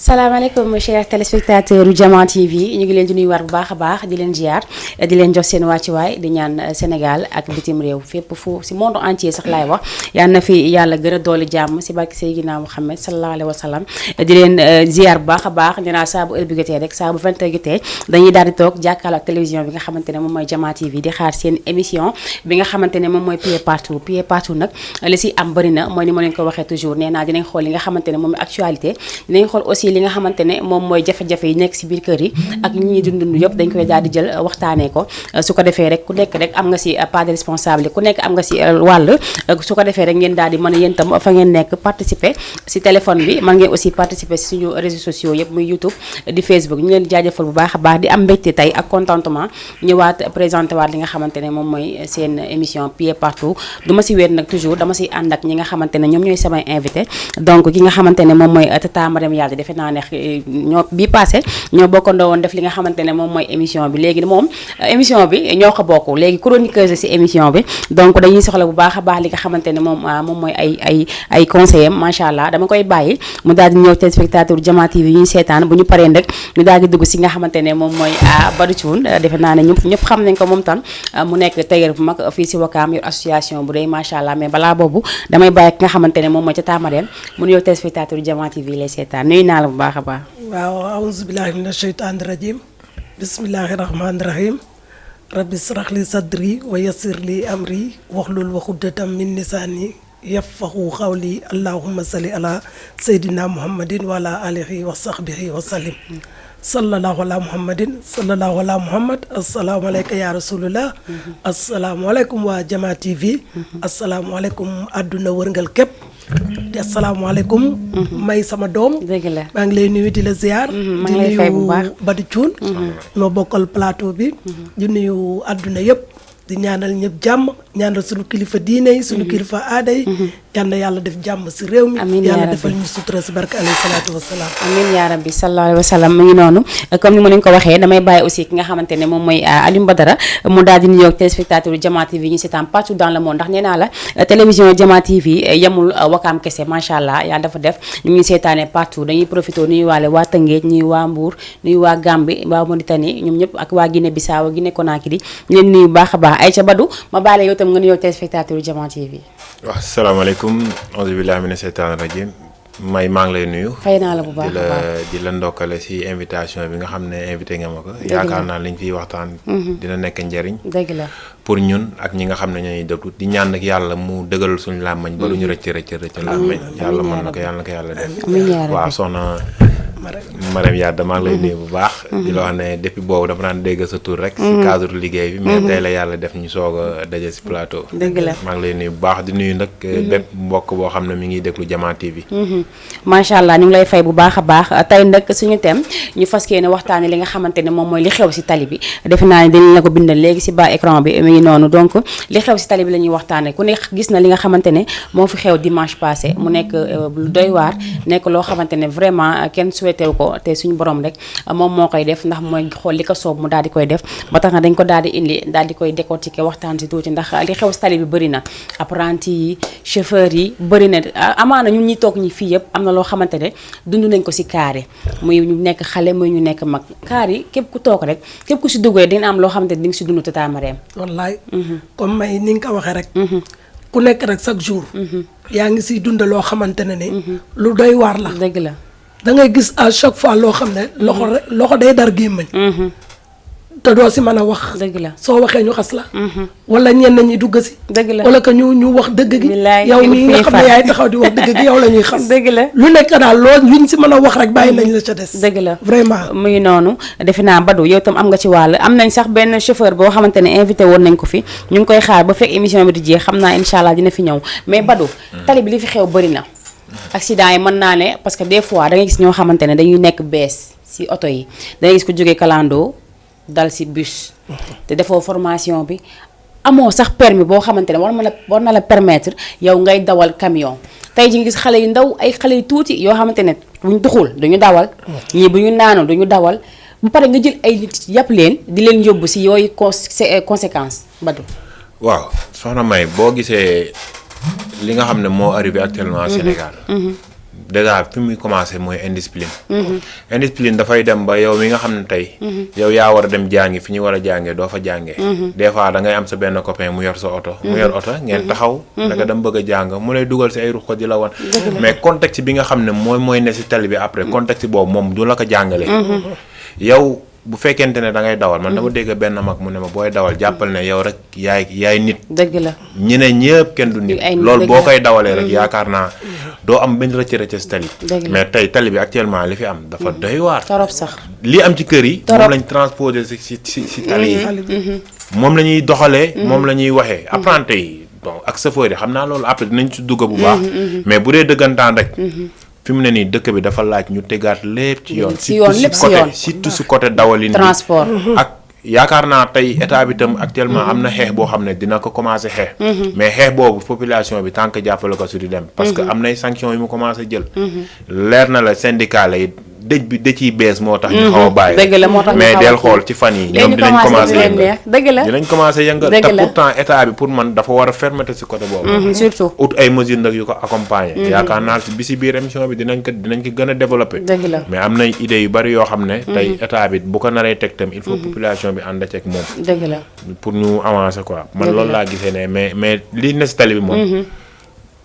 salaamaaleykum chers téléspectateurs Diama TV ñu ngi leen di nuyuwaat bu baax a baax di leen ziar di leen jox seen wàccuwaay di ñaan Sénégal ak bitim réew fépp fu si monde entier sax laay wax yal na fi yàlla gën a dooli jàmm si barke Seydina Mouhamed sallallahu alayhi wa sallam di leen ziar bu baax a baax ñu naan saa bu heure bi jotee rek saa bu 20h jotee dañuy daal di toog jàkkaarloo ak télévision bi nga xamante ne moom mooy Diama TV di xaar seen émission bi nga xamante ne moom mooy pied partout nag li si am bëri na mooy ni ma leen ko waxee toujours nee naa dinañ xool li nga xamante ne moom mooy actualité dinañ xool aussi li nga xamante ne moom mooy jafe-jafe yi nekk si biir kër yi ak ñi ñuy dund yëpp dañ koy daal di jël waxtaanee ko su ko defee rek ku nekk rek am nga si part de responsable ku nekk am nga si wàll su ko defee rek ngeen daal di mën a yéen tam fa ngeen nekk participer si téléphone bi mën ngeen aussi participer si suñu réseaux sociaux yëpp muy YouTube di Facebook ñu leen di jaajëfal bu baax a baax di am mbégte tey ak contentement ñëwaat présenté waat li nga xamante ne moom mooy seen émission pied partout du ma si wéet nag toujours dama si ànd ak ñi nga xamante ne ñoom ñooy samay invité donc ki nga xamante ne moom mooy Tata Mariam Yade defe naa ne ñoo bii passé ñoo bokkandoo woon def li nga xamante ne moom mooy émission bi léegi moom émission bi ñoo ko bokk léegi chroniqueuse ci émission bi donc dañuy soxla bu baax a baax li nga xamante ne moom mooy ay conseillers macha allah dama koy bàyyi mu daal di ñëw téléspectateur Diama TV yi ñu seetaan bu ñu paree rek ñu daal di dugg ci nga xamante ne moom mooy Badou Thioune defe naa ne ñëpp xam nañ ko moom tam mu nekk tailleur bu mag fii ci Wakaam yor association bu day macha allah mais balaa boobu damay bàyyi ki nga xamante ne moom mooy Tata Mariam mu ñëw téléspectateur Diama TV lay seetaan nuyu naa la bu baax a baax. waaw aouzu billahi mina sheytaani rajim bismillahi rahmaani rahim rabbi israh li sadri wa yassir li amri waxlul waxudatam min lisaani yafqahu qawli allahumma salli ala sayyidina muhammadin wa ala alihi wa sahbihi wa sallim sallallahu ala muhammadin sallallahu ala muhammad assalaamu aleyka ya rasulullah assalaamu aleykum waa Diama TV assalaamu aleykum àdduna wërngal képp di asalaamaaleykum may sama doom dëgg la maa ngi lay nuyu di la ziar maa ngi lay fay bu baax di nuyu Badou Thioune ma bokkal plateau bi di nuyu àdduna yëpp di ñaanal ñëpp jàmm ñaanal suñu kilifa diine yi suñu kilifa aada yi yal na yàlla def jàmm si réew mi yàlla defal ñu sutura si barke alayhi salaatu wasalaam amiin yaa rabbi sallallahu alayhi wa sallam mu ngi noonu comme ni ma leen ko waxee damay bàyyi aussi ki nga xamante ne moom mooy Alioune Badara mu daal di nuyoog téléspectateur Diama TV ñu seetaan partout dans le monde ndax nee naa la télévision Diama TV yemul Wakaam kese macha allah yàlla dafa def ñu ngi seetaanee partout dañuy profité nuyu waale waa Tëngéej nuyu waa Mbour nuyu waa Gambie waa Mauritanie ñoom ñëpp ak waa Guinée Bissau Guinée Conakry ñu leen nuyu baax a baax Aïcha Badou ma baale yow tam nga nuyoog téléspectateur Diama TV. waaw salaamaaleykum auzu billaahi mina seytaani rajiim maa ngi lay nuyu. fay naa la bu baax di la ndokkale si invitation bi nga xam ne invité nga ma ko. yaakaar naa liñ fiy waxtaan. dina nekk njëriñ. dëgg la pour ñun ak ñi nga xam ne ñooy déglu di ñaan nag yàlla mu dëggal suñu làmmañ ba lu ñu rëcc làmmañ. yàlla mën na ko yàlla def. waaw soxna Mariam Yade maa ngi lay nuyu bu baax. di la wax ne depuis boobu dafa naan dégg sa tur rek. si cadre liggéey bi. mais tey la yàlla def ñu soog a daje si plateau. dëgg la maa ngi lay nuyu bu baax di nuyu nag. bépp mbokk boo xam ne mi ngi déglu Diama TV. macha allah ñu ngi lay fay bu baax a baax tey nag suñu thème ñu fas yéene waxtaanee li nga xamante ne moom mooy li xew si tali bi defe naa ne dañ la ko bindal léegi si bas écran bi mi ngi noonu donc li xew si tali bi la ñuy waxtaanee ku ne gis na li nga xamante ne moo fi xew dimanche passé mu nekk lu doy waar nekk loo xamante ne vraiment kenn souhaité wu ko te suñu borom rek moom moo koy def ndax mooy xool li ko soob mu daal di koy def ba tax na dañ ko daal di indi daal di koy décortiquer waxtaan si tuuti ndax li xew si tali bi bëri na apprenti yi chauffeur yi bëri na amaana ñun ñi toog ñi fii yëpp am na loo xamante ne dund nañ ko si kaar yi muy ñu nekk xale muy ñu nekk mag kaar yi képp ku toog rek képp ku si duggee dina am loo xamante ne di nga si dund Tata Mariam wallaay comme may ni nga ko waxee rek ku nekk rek chaque jour yaa ngi siy dund loo xamante ne ni lu doy waar la dëgg la da ngay gis à chaque fois loo xam ne loxo day dar gémmañ te doo si mën a wax dëgg la soo waxee ñu xas la wala ñenn ñi dugg si dëgg la wala que ñu wax dëgg gi yow mii nga xam ne yaay taxaw di wax dëgg gi yow la ñuy xas dëgg la lu nekk daal loolu luñ si mën a wax rek bàyyi nañ la ca des dëgg la vraiment mu ngi noonu defe naa Badou yow tam am nga ci wàll am nañ sax benn chauffeur boo xamante ne invité woon nañ ko fi ñu ngi koy xaar ba fekk émission bi di jeex xam naa incha allah dina fi ñëw mais Badou tali bi li fi xew bëri na accident yi mën naa ne parce que des fois da ngay gis ñoo xamante ne dañuy nekk bees si oto yi da ngay gis ko jógee kalandoo dal si bus te defoo formation bi amoo sax permis boo xamante ne war na la permettre yow ngay dawal camion tey ji nga gis xale yu ndaw ay xale yu tuuti yoo xamante ne buñ duxul duñu dawal ñii bu ñu naanu duñu dawal bu pare nga jël ay nit yàpp leen di leen yóbbu si yooyu conséquence Badou waaw soxna May boo gisee li nga xam ne moo arrivé actuellement Sénégal déjà fi muy commencé mooy indiscipline. Indiscipline dafay dem ba yow mi nga xam ne tey. yow yaa war a dem jàngi fi ñu war a jàngee doo fa jàngee. des fois da ngay am sa benn copain mu yor sa oto. mu yor oto ngeen taxaw. naka dem bëgg a jàng mu lay dugal si ay ruq di la wan. mais contexte bi nga xam ne mooy ne si tali bi après contexte boobu moom du la ko jàngalee. yow bu fekkente ne da ngay dawal man dama dégg benn mag mu ne ma booy dawal jàppal ne yow rek yaay nit. dëgg la ñeneen ñëpp kenn du nit. loolu boo koy dawalee rek yaakaar naa doo am benn rëcc si tali. mais tey tali bi actuellement li fi am dafa doy waar. torop sax li am ci kër yi. moom lañ transposé si tali yi. moom la ñuy doxalee. moom la ñuy waxee apprenti yi bon ak chauffeur yi xam naa loolu après dinañ ci dugg bu baax. mais bu dee dëggantaan rek. fi mu ne nii dëkk bi dafa laaj ñu tegaat lépp ci yoon. surtout si côté dawalin bi transport. ak yaakaar naa tey état bi tam actuellement am na xeex boo xam ne dina ko commencé xeex. mais xeex boobu population bi tant que jàppale ko su di dem. parce que am nay sanctions yu mu commencé jël. leer na la syndicat yi dëj bi da ciy bees moo tax ñu xaw a bàyyi. dëgg la moo tax mais del xool ci fan yi ñoom dinañ commencé yëngal dëgg la dinañ commencé yëngal te pourtant état bi pour man dafa war a fermeté si côté boobu. surtout ut ay mesures nag yu ko accompagner. yaakaar naa bi si biir émission bi dinañ ko gën a développé. dëgg la mais am nay idées yu bari yoo xam ne. tey état bi bu ko naree teg tam il faut population bi ànd ceeg moom. dëgg la pour ñu avancer quoi. man loolu laa gisee ne mais li ne si tali bi moom.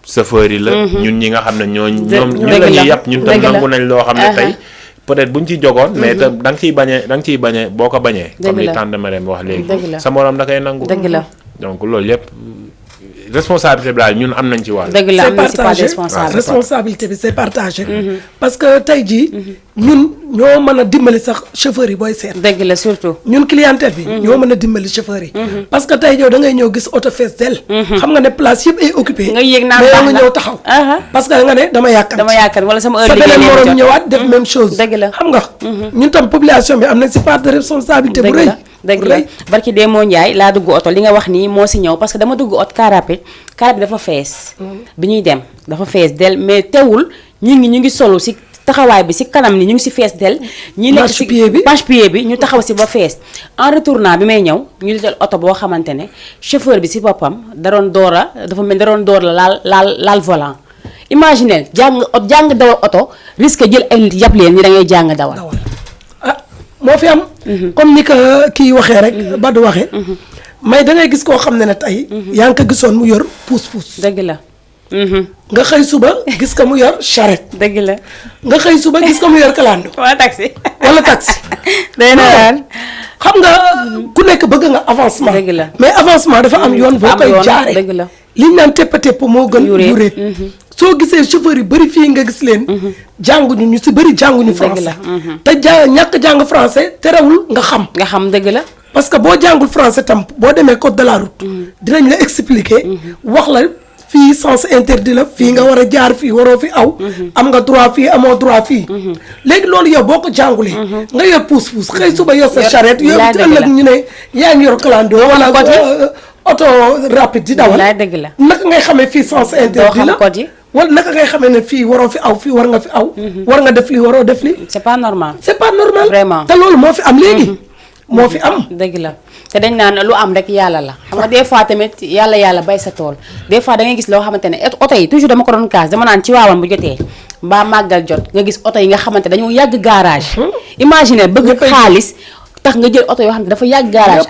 chauffeur yi la. ñun ñi nga xam ne ñun la ñuy yàpp ñun tam nangu nañ loo xam ne tey. peut-être buñ ci jogoon mais itam da nga ciy bañee boo ko bañee. comme li tànn Marème wax léegi. sa morom da koy nangu. dëgg la donc loolu yëpp responsabilité bi daal ñun am nañ ci wàll. dëgg la am nañ ci pas responsabilité bi c'est partagé. parce que tey jii ñun ñoo mën a dimbali sax chauffeur yi booy seet. dëgg la surtout. ñun clientèle bi. ñoo mën a dimbali chauffeur yi. parce que tey yow da ngay ñëw gis auto fees del. xam nga ne place yëpp ay occupé. nga yéeg naa mais nga ñëw taxaw. parce que nga ne dama yàkkat. wala sama heure sa liggéey beneen morom ñëwaat def même chose. dëgg la xam nga. ñun tam population bi am nañ si part de responsabilité bu rëy. dëgg la barki dee moo Njaay laa dugg oto li nga wax nii moo si ñëw parce que dama dugg oto car rapide bi dafa fees. bi ñuy dem dafa fees del mais teewul ñu ngi solu si taxawaay bi si kanam ni ñu ngi si fees del. ñi nekk si marchepied bi ñu taxaw si ba fees. en retournant bi may ñëw ñu jël oto boo xamante ne chauffeur bi si boppam da doon door la laal volant. imaginez jàng dawal oto risque jël ay nit yàpp leen ni da ngay jàng dawal. moo fi am. comme ni ko kii waxee rek. Badou waxee. mais da ngay gis koo xam ne tey. yaa ngi ko gisoon mu yor puus-puus. dëgg la. nga xëy suba gis ko mu yor charrette. dëgg la. nga xëy suba gis ko mu yor kalando. wala taxi. day na daal xam nga ku nekk bëgg nga avancement. dëgg la mais avancement dafa am yoon boo koy jaaree. dëgg la liñ naan tepp moo gën. yuréet soo gisee chauffeur yu bëri fii nga gis leen. jànguñu ñu si bëri jànguñu français. te ñàkk jàng français terewul nga xam. dëgg la. parce que boo jàngul français tam boo demee code de la route. dinañ la expliquer. wax la fii sens interdit la fii nga war a jaar fii waroo fi aw. am nga droit fii amoo droit fii. léegi loolu yow boo ko jàngulee. nga yor puus-puus xëy suba yor sa charrette. yor ëllëg ñu ne yaa ngi yor clando wala auto rapide di dawal. dëgg la naka ngay xamee fii sens interdit la. wala naka ngay xamee ne fii waroo fi aw fii war nga fi aw. war nga def lii waroo def lii. c'est pas normal. vraiment te loolu moo fi am léegi. moo fi am. dëgg la te dañ naan lu am rek yàlla la. xam nga des fois tamit yàlla bay sa tool. des fois da ngay gis loo xamante ne oto yi toujours dama ko doon kaas dama naan ci waawan bu jotee mbaa màggal jot nga gis oto yi nga xamante dañoo yàgg garage. imagine bëgg xaalis. tax nga jël oto yoo xam ne dafa yàgg garage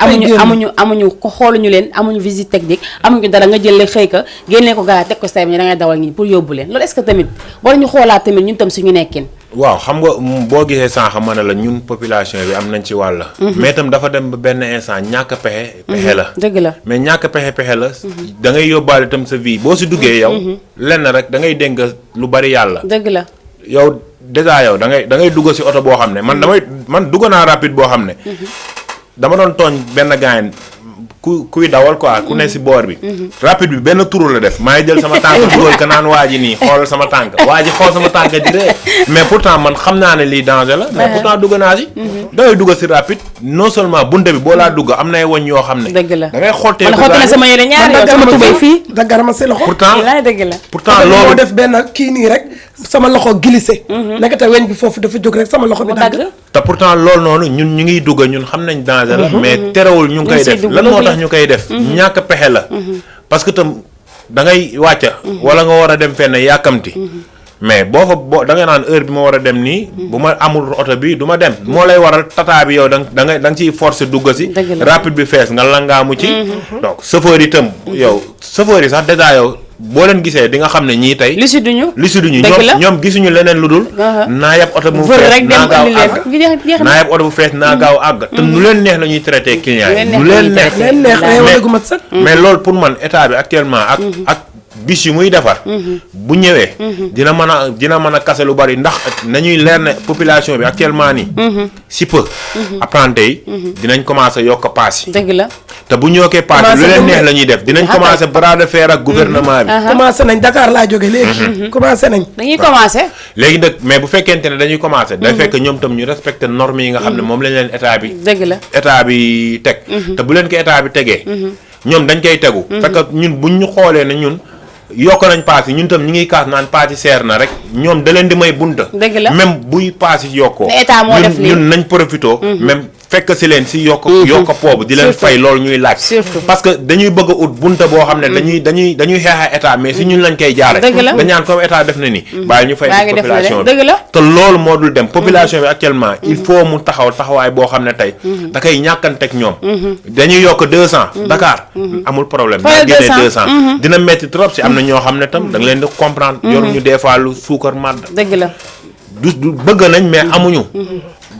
amuñu ko xooluñu leen amuñu visite technique amuñu dara nga jël leen xëy ka génnee ko garage teg ko say da ngay dawal ngi pour yóbbu leen loolu est-ce que tamit war ñu xoolaat tamit ñun tam suñu nekkin. waaw xam nga boo gisee sànq ma ne la ñun population bi am nañ ci wàll. mais itam dafa dem ba benn instant ñàkk pexe la. dëgg la mais ñàkk pexe la. da ngay yóbbaale itam sa vie boo si duggee yow. lenn rek da ngay dénk lu bari yàlla. dëgg la yow. déjà yow da ngay dugg ci oto boo xam ne man dugg naa rapide boo xam ne dama doon tooñ benn gaayen kuy dawal quoi ku ne ci boor bi rapide bi benn turu la def maa ngi jël sama tànk dugal ka naan waa ji nii xool sama tànk waa ji xool sama tànk di ree mais pourtant man xam naa ne lii danger la mais pourtant dugg naa ci da ngay dugg ci rapide non seulement bunte bi boo laa dugg am nay woñ yoo xam ne dëgg la da ngay xottee na sama yére ñaar yow sama tubéy fii daggarama si loxo pourtant loolu def benn kii nii rek sama loxo glissé nekkate weñ bi foofu dafa jóg rek sama loxo bi dagg te pourtant loolu noonu ñun ñu ngiy dugg ñun xam nañ danger la mais terewul ñu ngi koy def lan moo tax ñu koy def ñàkk pexe la parce que tam da ngay wàcca wala nga war a dem fenn yàkkamti mais boo da nga naan heure bi ma war a dem nii. bu ma amul oto bi du ma dem. moo lay waral tata bi yow da nga ciy forcer dugg si. rapide bi fees nga langaamu ci. donc chauffeur itam yow chauffeur yi sax déjà yow. boo leen gisee di nga xam ne ñii tey. li si duñu ñoom gisuñu leneen lu dul. naa yab oto bu fees naa gaaw àgg naa yab oto bu fees naa gaaw àgg. te nu leen neex la ñuy traité client yi. nu leen neex mais loolu pour man état bi actuellement ak bis yu muy defar. bu ñëwee. dina mën a kase lu bari ndax nañuy leer ne population bi actuellement nii. si peu. apprenti yi. dinañ commencé yokk paas yi. dëgg la. te bu ñu yokkee paas yi lu leen neex la ñuy def dinañ commencé bras de fer ak gouvernement bi. commencé nañ Dakar laa jóge léegi. commencé nañ. dañuy commencé. léegi nag mais bu fekkente ne dañuy commencé. day fekk ñoom tam ñu respecté normes yi nga xam ne moom lañ leen état bi. dëgg la état bi teg. te bu leen ko état bi tegee. ñoom dañ koy tegu. fekk ñun buñ ñu xoolee ne ñun. yokk nañ paas yi ñun tam ñu ngi kaas naan paas yi seer na rek ñoom da leen di may bunta. dëgg la même buy paas yi yokkoo. ne état moo def lii ñun nañ profito. même fekk si leen si yokk poobu di leen fay loolu ñuy laaj. parce que dañuy bëgg a ut bunta boo xam ne dañuy xeexa état mais si ñun lañ koy jaare. dëgg la dañ naan comme état def na ni. bàyyi ñu fay si population bi dëgg la. te loolu moo dul dem population bi actuellement. il faut mu taxawaay boo xam ne tey. da koy ñàkkanteeg ñoom. dañuy yokk 200. Dakar amul problème. fayal 200 dina metti trop si am na ñoo xam ne tam da nga leen di comprendre. yoruñu des fois lu suukar màdd. dëgg la. du bëgg nañ mais amuñu.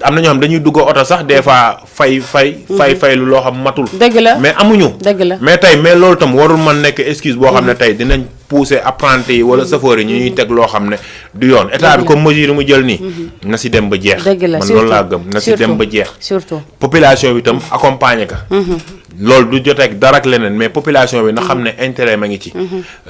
am na ñoo xam dañuy dugg oto sax des fois fay lu loo xam matul. dëgg la mais amuñu. dëgg la mais loolu tam warul man nekk excuse boo xam ne tey dinañ pousser apprenti yi wala chauffeur yi ñu ñuy teg loo xam ne du yoon état bi comme mesure mu jël nii. na si dem ba jeex. dëgg la man loolu laa gëm na si dem ba jeex. surtout population bi tam accompagner ka. loolu du joteeg dara ak leneen mais population bi na xam ne intérêt ma ngi ci.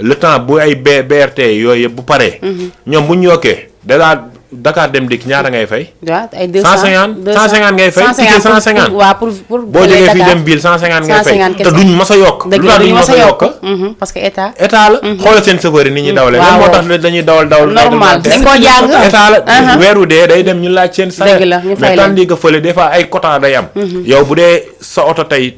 le temps bu ay BRT yooyu yëpp bu paree. ñoom bu ñu yokkee déjà Dakar dem dikk ñaata ngay fay. waaw ay 200 150 ngay fay. 150 waaw pour boo jógee fii dem bill 150 ngay fay. te duñ mas a yokk. dëgg la duñ mas a yokk parce que état la. xoolal seen chauffeur yi ni ñuy dawalee. waaw moo tax dañuy dawal. normal dañ koo jàng. état la weeru dee day dem ñu laaj seen salaire. dëgg la ñu fay mais tandis que fële des fois ay quota day am. yow bu dee sa oto tey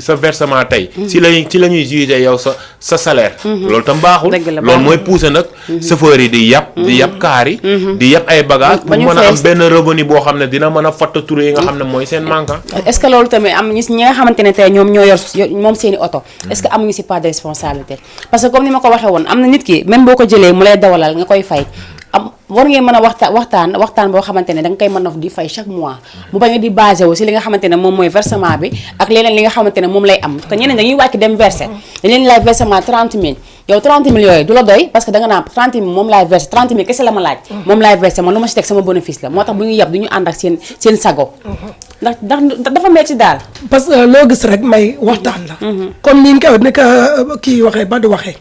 sa versement tey. ci la ñuy jugé yow sa salaire. loolu tam baaxul. loolu mooy pousser nag. chauffeur yi di yàpp kaar yi. di yàpp ay bagages. pour mën a am benn revenu boo xam ne dina mën a fatt tur yi nga xam ne mooy seen manquant. est-ce que loolu tamit am ñi nga xamante ne tey ñoom ñoo yor moom seen i oto. est-ce que amuñu si pas de responsabilité. parce que comme ni ma ko waxee woon am na nit ki même boo ko jëlee mu lay dawalal nga koy fay. war ngeen mën a waxtaan boo xamante ne da nga koy mën a di fay chaque mois mu bañ a di basé wu si li nga xamante ne moom mooy versement bi ak leneen li nga xamante ne moom lay am te ñeneen dañuy wàcc dem versé dañ leen laaj versement 30 000 yow 30 000 yooyu du la doy parce que da nga naan 30 000 moom laay versé 30 000 kese la ma laaj moom laay versé man lu ma si teg sama bénéfice la moo tax bu ñu yab du ñu ànd ak seen sago ndax dafa metti daal parce que loo gis rek may waxtaan la comme ni nga ko kii waxee ba du waxee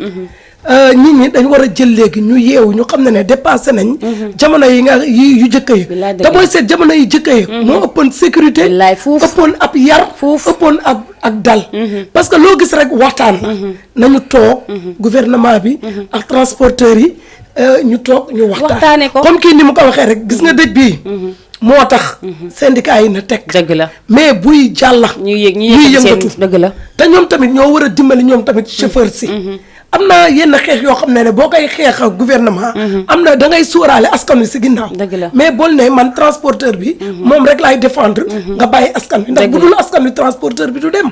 nit ñi dañ war a jël léegi ñu yeewu ñu xam ne dépassé nañ jamono yi nga yu jëkk yi te booy seet jamono yi jëkk yi moo ëppoon sécurité ëppoon ab yar ëppoon ak dal parce que loo gis rek waxtaan la nañu toog gouvernement bi ak transporteurs yi ñu toog ñu waxtaan comme kii ni mu ko waxee rek gis nga dëj bii moo tax syndicat yi na teg dëgg la mais buy jàlla ñuy yëngatu dëgg la te ñoom tamit ñoo war a dimbali ñoom tamit chauffeur si am na yenn xeex yoo xam ne boo koy xeex ak gouvernement am na da ngay suuraale askan wi si ginnaaw mais bool ne man transporteur bi moom rek laay défendre nga bàyyi askan wi ndax bu dul askan wi transporteur bi du dem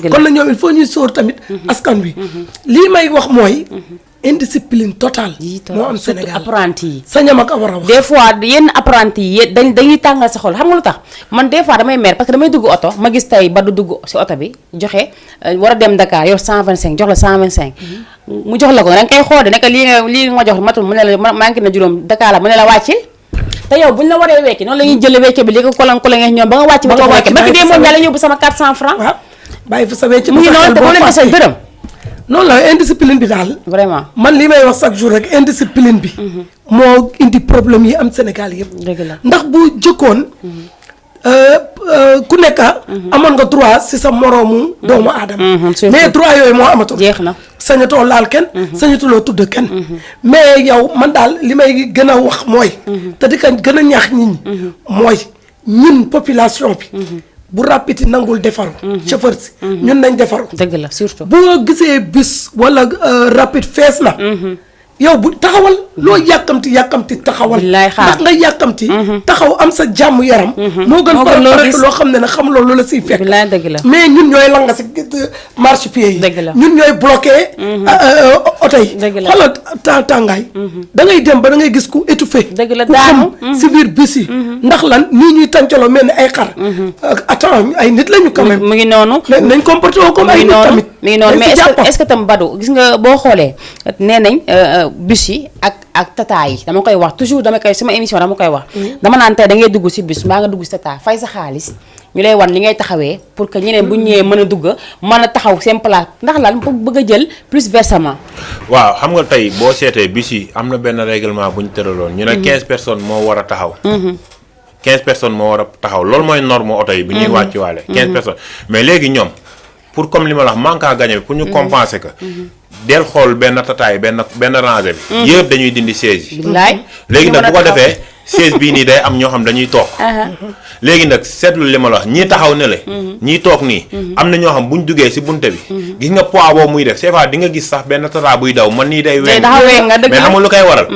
kon la ñoom il faut ñuy sóor tamit askan wi lii may wax mooy indiscipline totale moo am Sénégal apprenti yi sañam ak a war a wax des fois yenn apprenti yi dañuy tàngal sa xol xam nga lu tax man des fois damay mer parce que damay dugg oto ma gis tey ba du dugg si oto bi joxe war a dem Dakar yor 125 jox la 125 mu jox la ko da nga koy xool de nekk lii nga ma jox matul mu ne la manqué na juróom Dakar la mu ne la wàccil te yow buñ la waree wekki noonu la ñuy jële wecce bi li ko kolan ñoom ba nga wàcc ba wecce ba ki dee moom ñaa la yóbbu sama 400 francs bàyyi fa sa wecce mu ngi noonu te boo leen desee dërëm noonu la indiscipline bi daal vraiment man li may wax chaque jour rek indiscipline bi moo indi problème yi am Sénégal yëpp ndax bu jëkkoon ku nekk amoon nga droit si sa moroomu doomu aadama mais droit yooyu moo amatul jeex na sañatoo laal kenn sañatuloo tudd kenn mais yow man daal li may gën a wax mooy te di ko gën a ñaax nit ñi mooy ñun population bi bu rapide nangul defaru chauffeur si ñun nañ defaru dëgg la surtout boo gisee bis wala rapide fees na yow bu taxawal loo yàkkamti taxawal. ndax nga yàkkamti. taxaw am sa jàmm yaram. moo gën par loo xam ne nag xam loolu la siy fekk. dëgg la mais ñun ñooy langa si marchepied yi. dëgg la ñun ñooy bloqué. oto yi. dëgg la xoolal tàngaay. da ngay dem ba da ngay gis ku étouffé. dëgg la ku xam si biir bis yi. ndax lan nii ñuy tàncaloo mel ni ay xar. attends ay nit lañu quand même. mu ngi noonu. nañ comporté woo comme ay nit tamit. mi ngi noonu mais est-ce que tam Badou gis nga boo xoolee nee nañ bus yi ak tata yi dama koy wax toujours dama koy sama émission dama koy wax. dama naan tey da ngay dugg si bus mbaa nga dugg si tata fay sa xaalis ñu lay wan li ngay taxawee pour que ñeneen bu ñëwee mën a dugg mën a taxaw seen place ndax lan bëgg a jël plus versement. waaw xam nga tey boo seetee bus yi am na benn règlement bu ñu tëraloon. ñu ne 15 personnes moo war a taxaw. 15 personnes moo war a taxaw loolu mooy norme oto yi. bi ñuy wàcc waale 15 personnes mais léegi ñoom. pour comme li ma la wax manque à gagner bi pour ñu compenser que del xool benn tataay benn rangée bi yëpp dañuy dindi siège yi léegi nag bu ko defee siège bii nii day am ñoo xam dañuy toog léegi nag seetlu li ma la wax ñii taxaw ne la ñii toog nii am na ñoo xam buñ duggee si bunte bi gis nga poids boobu muy def c'est vrai di nga gis sax benn tata buy daw man nii day weng mais xam nga lu koy waral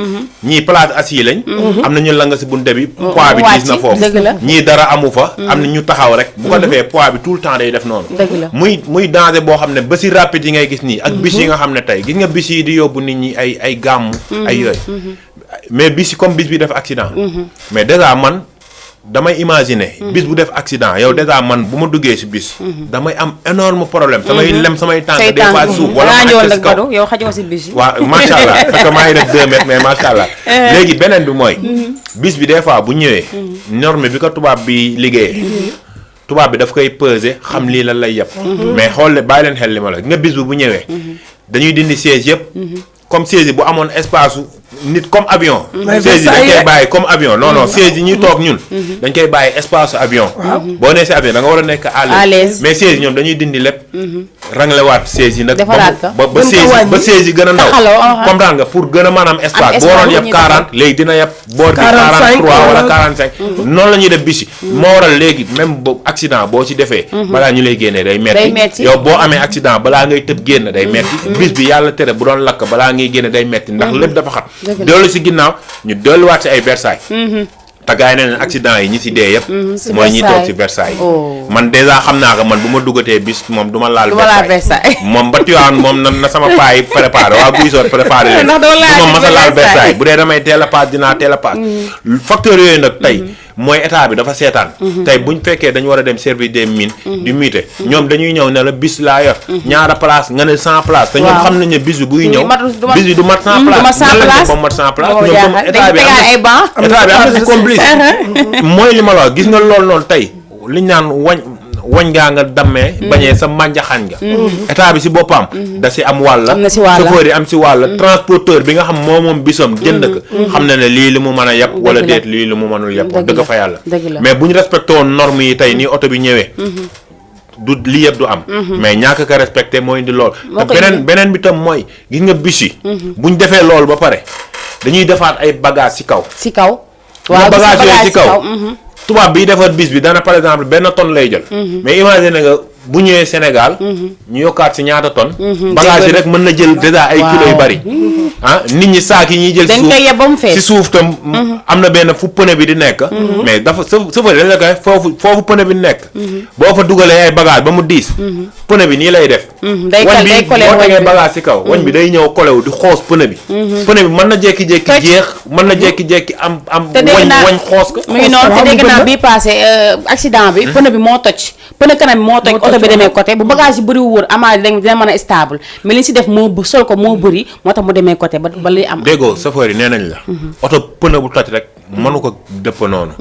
ñii place assis lañ am na ñu la nga si bunte bi poids bi diis na foofu ñii dara amu fa am na ñu taxaw rek bu ko defee poids bi tout le temps day def noonu muy danger boo xam ne ba si rapide yi ngay gis nii ak bis yi nga xam ne tey gis nga bis yi di yóbbu nit ñi ay gàmmu ay yooyu mais bis yi comme bis bi def accident mais déjà man damay imaginer bis bu def accident yow déjà man bu ma duggee si bis damay am énorme problème samay lem samay tànk des fois suuf wala ma ci kaw yow xajoo si bis yi waaw macha allah parce que maa ngi def 2 mètres mais macha allah léegi beneen bi mooy bis bi des fois bu ñëwee norme bi ko tubaab bi liggéeyee tubaab bi daf koy peser xam lii lan lay yëpp mais xool bàyyi leen xel li ma la nga bis bi bu ñëwee dañuy dindi siège yëpp comme siège bu amoon espace nit comme avion siège yi dañ koy bàyyi comme avion non siège yi ñuy toog ñun dañ koy bàyyi espace avion boo nee si avion da nga war a nekk à l'aise mais siège ñoom dañuy dindi lépp ranglewaat siège yi nag ba siège yi gën a ndaw comprendre nga pour gën a maanaam espace boo waroon yëpp 40 léegi dina yëpp boor bi 43 wala 45 noonu la ñuy def bis yi moo waral léegi même bo accident boo ci defee balaa ñu lay génnee day metti yow boo amee accident balaa ngay tëb génn day metti bis bi yàlla tere bu doon lakk balaa ngay génne day metti ndax lépp dafa xat doolu si ginnaaw ñu dolliwaat si ay Versailles te gars yi ne leen accident yi ñi si dee yëpp mooy ñi toog si Versailles man dèjà xam naa ko man bu ma duggatee bis moom du ma laal Versailles moom ba Tivaouane moom na sama paa yi préparé waa buy soot préparé leen du ma mas a laal Versailles bu dee damay teel a paas dinaa teel a paas facteur yooyu nag tey mooy état bi dafa seetaan tey buñ fekkee dañu war a dem service des mines du muté ñoom dañuy ñëw ne la bis laa yor ñaara place nga ne 100 place te ñoom xam nañ ne bis bi buy ñëw bis bi du mat 100 place nan lañ ko ba mat 100 place ñoom comme état bi am na si complice mooy li ma la wax gis nga loolu noonu tey liñ naan wañ ngaa nga dammee bañee sa mànjaxañ nga état bi si boppam da si am wàlla chauffeur yi am si wàlla transporteur bi nga xam moom bisam jënd ko xam na ne lii li mu mën a yàpp wala déet lii li mu mënul yàpp dëgg fa yàlla mais bu ñu respecté woon norme yi tey nii oto bi ñëwee du lii yëpp du am mais ñàkk ko respecté mooy indi lool te beneen bi tam mooy gis nga bis yi buñ defee loolu ba pare dañuy defaat ay bagage si kaw waaw bagage yooyu ci kaw tubaab biy defar bis bi dana par exemple benn tonne lay jël mais imagine nga bu ñëwee Sénégal ñu yokkaat si ñaata tonne bagage yi rek mën na jël déjà ay kilos yu bari nit ñi saak yi ñuy jël si suuf tam am na benn fu pneu bi di nekk mais dafa safari dañ la koy foofu pneu bi nekk boo fa dugalee ay bagage ba mu diis pneu bi nii lay def wañ bi boo tegee bagage si kaw wañ bi day ñëw kolewu di xoos pneu bi mën na jékki-jékki jeex mën na jékki-jékki am wañ xoos ko mu ngi noonu te dégg naa bii passé accident bi pneu bi moo toj pneu kanam bi moo toj oto bi demee côté bu bagage yi bëri wóor amaa dina mën a stable mais li si def moo sol ko moo bëri moo tax mu demee côté ba li am déggoo chauffeur yi nee nañ la oto pneu bu toj rek mënu ko dëpp noonu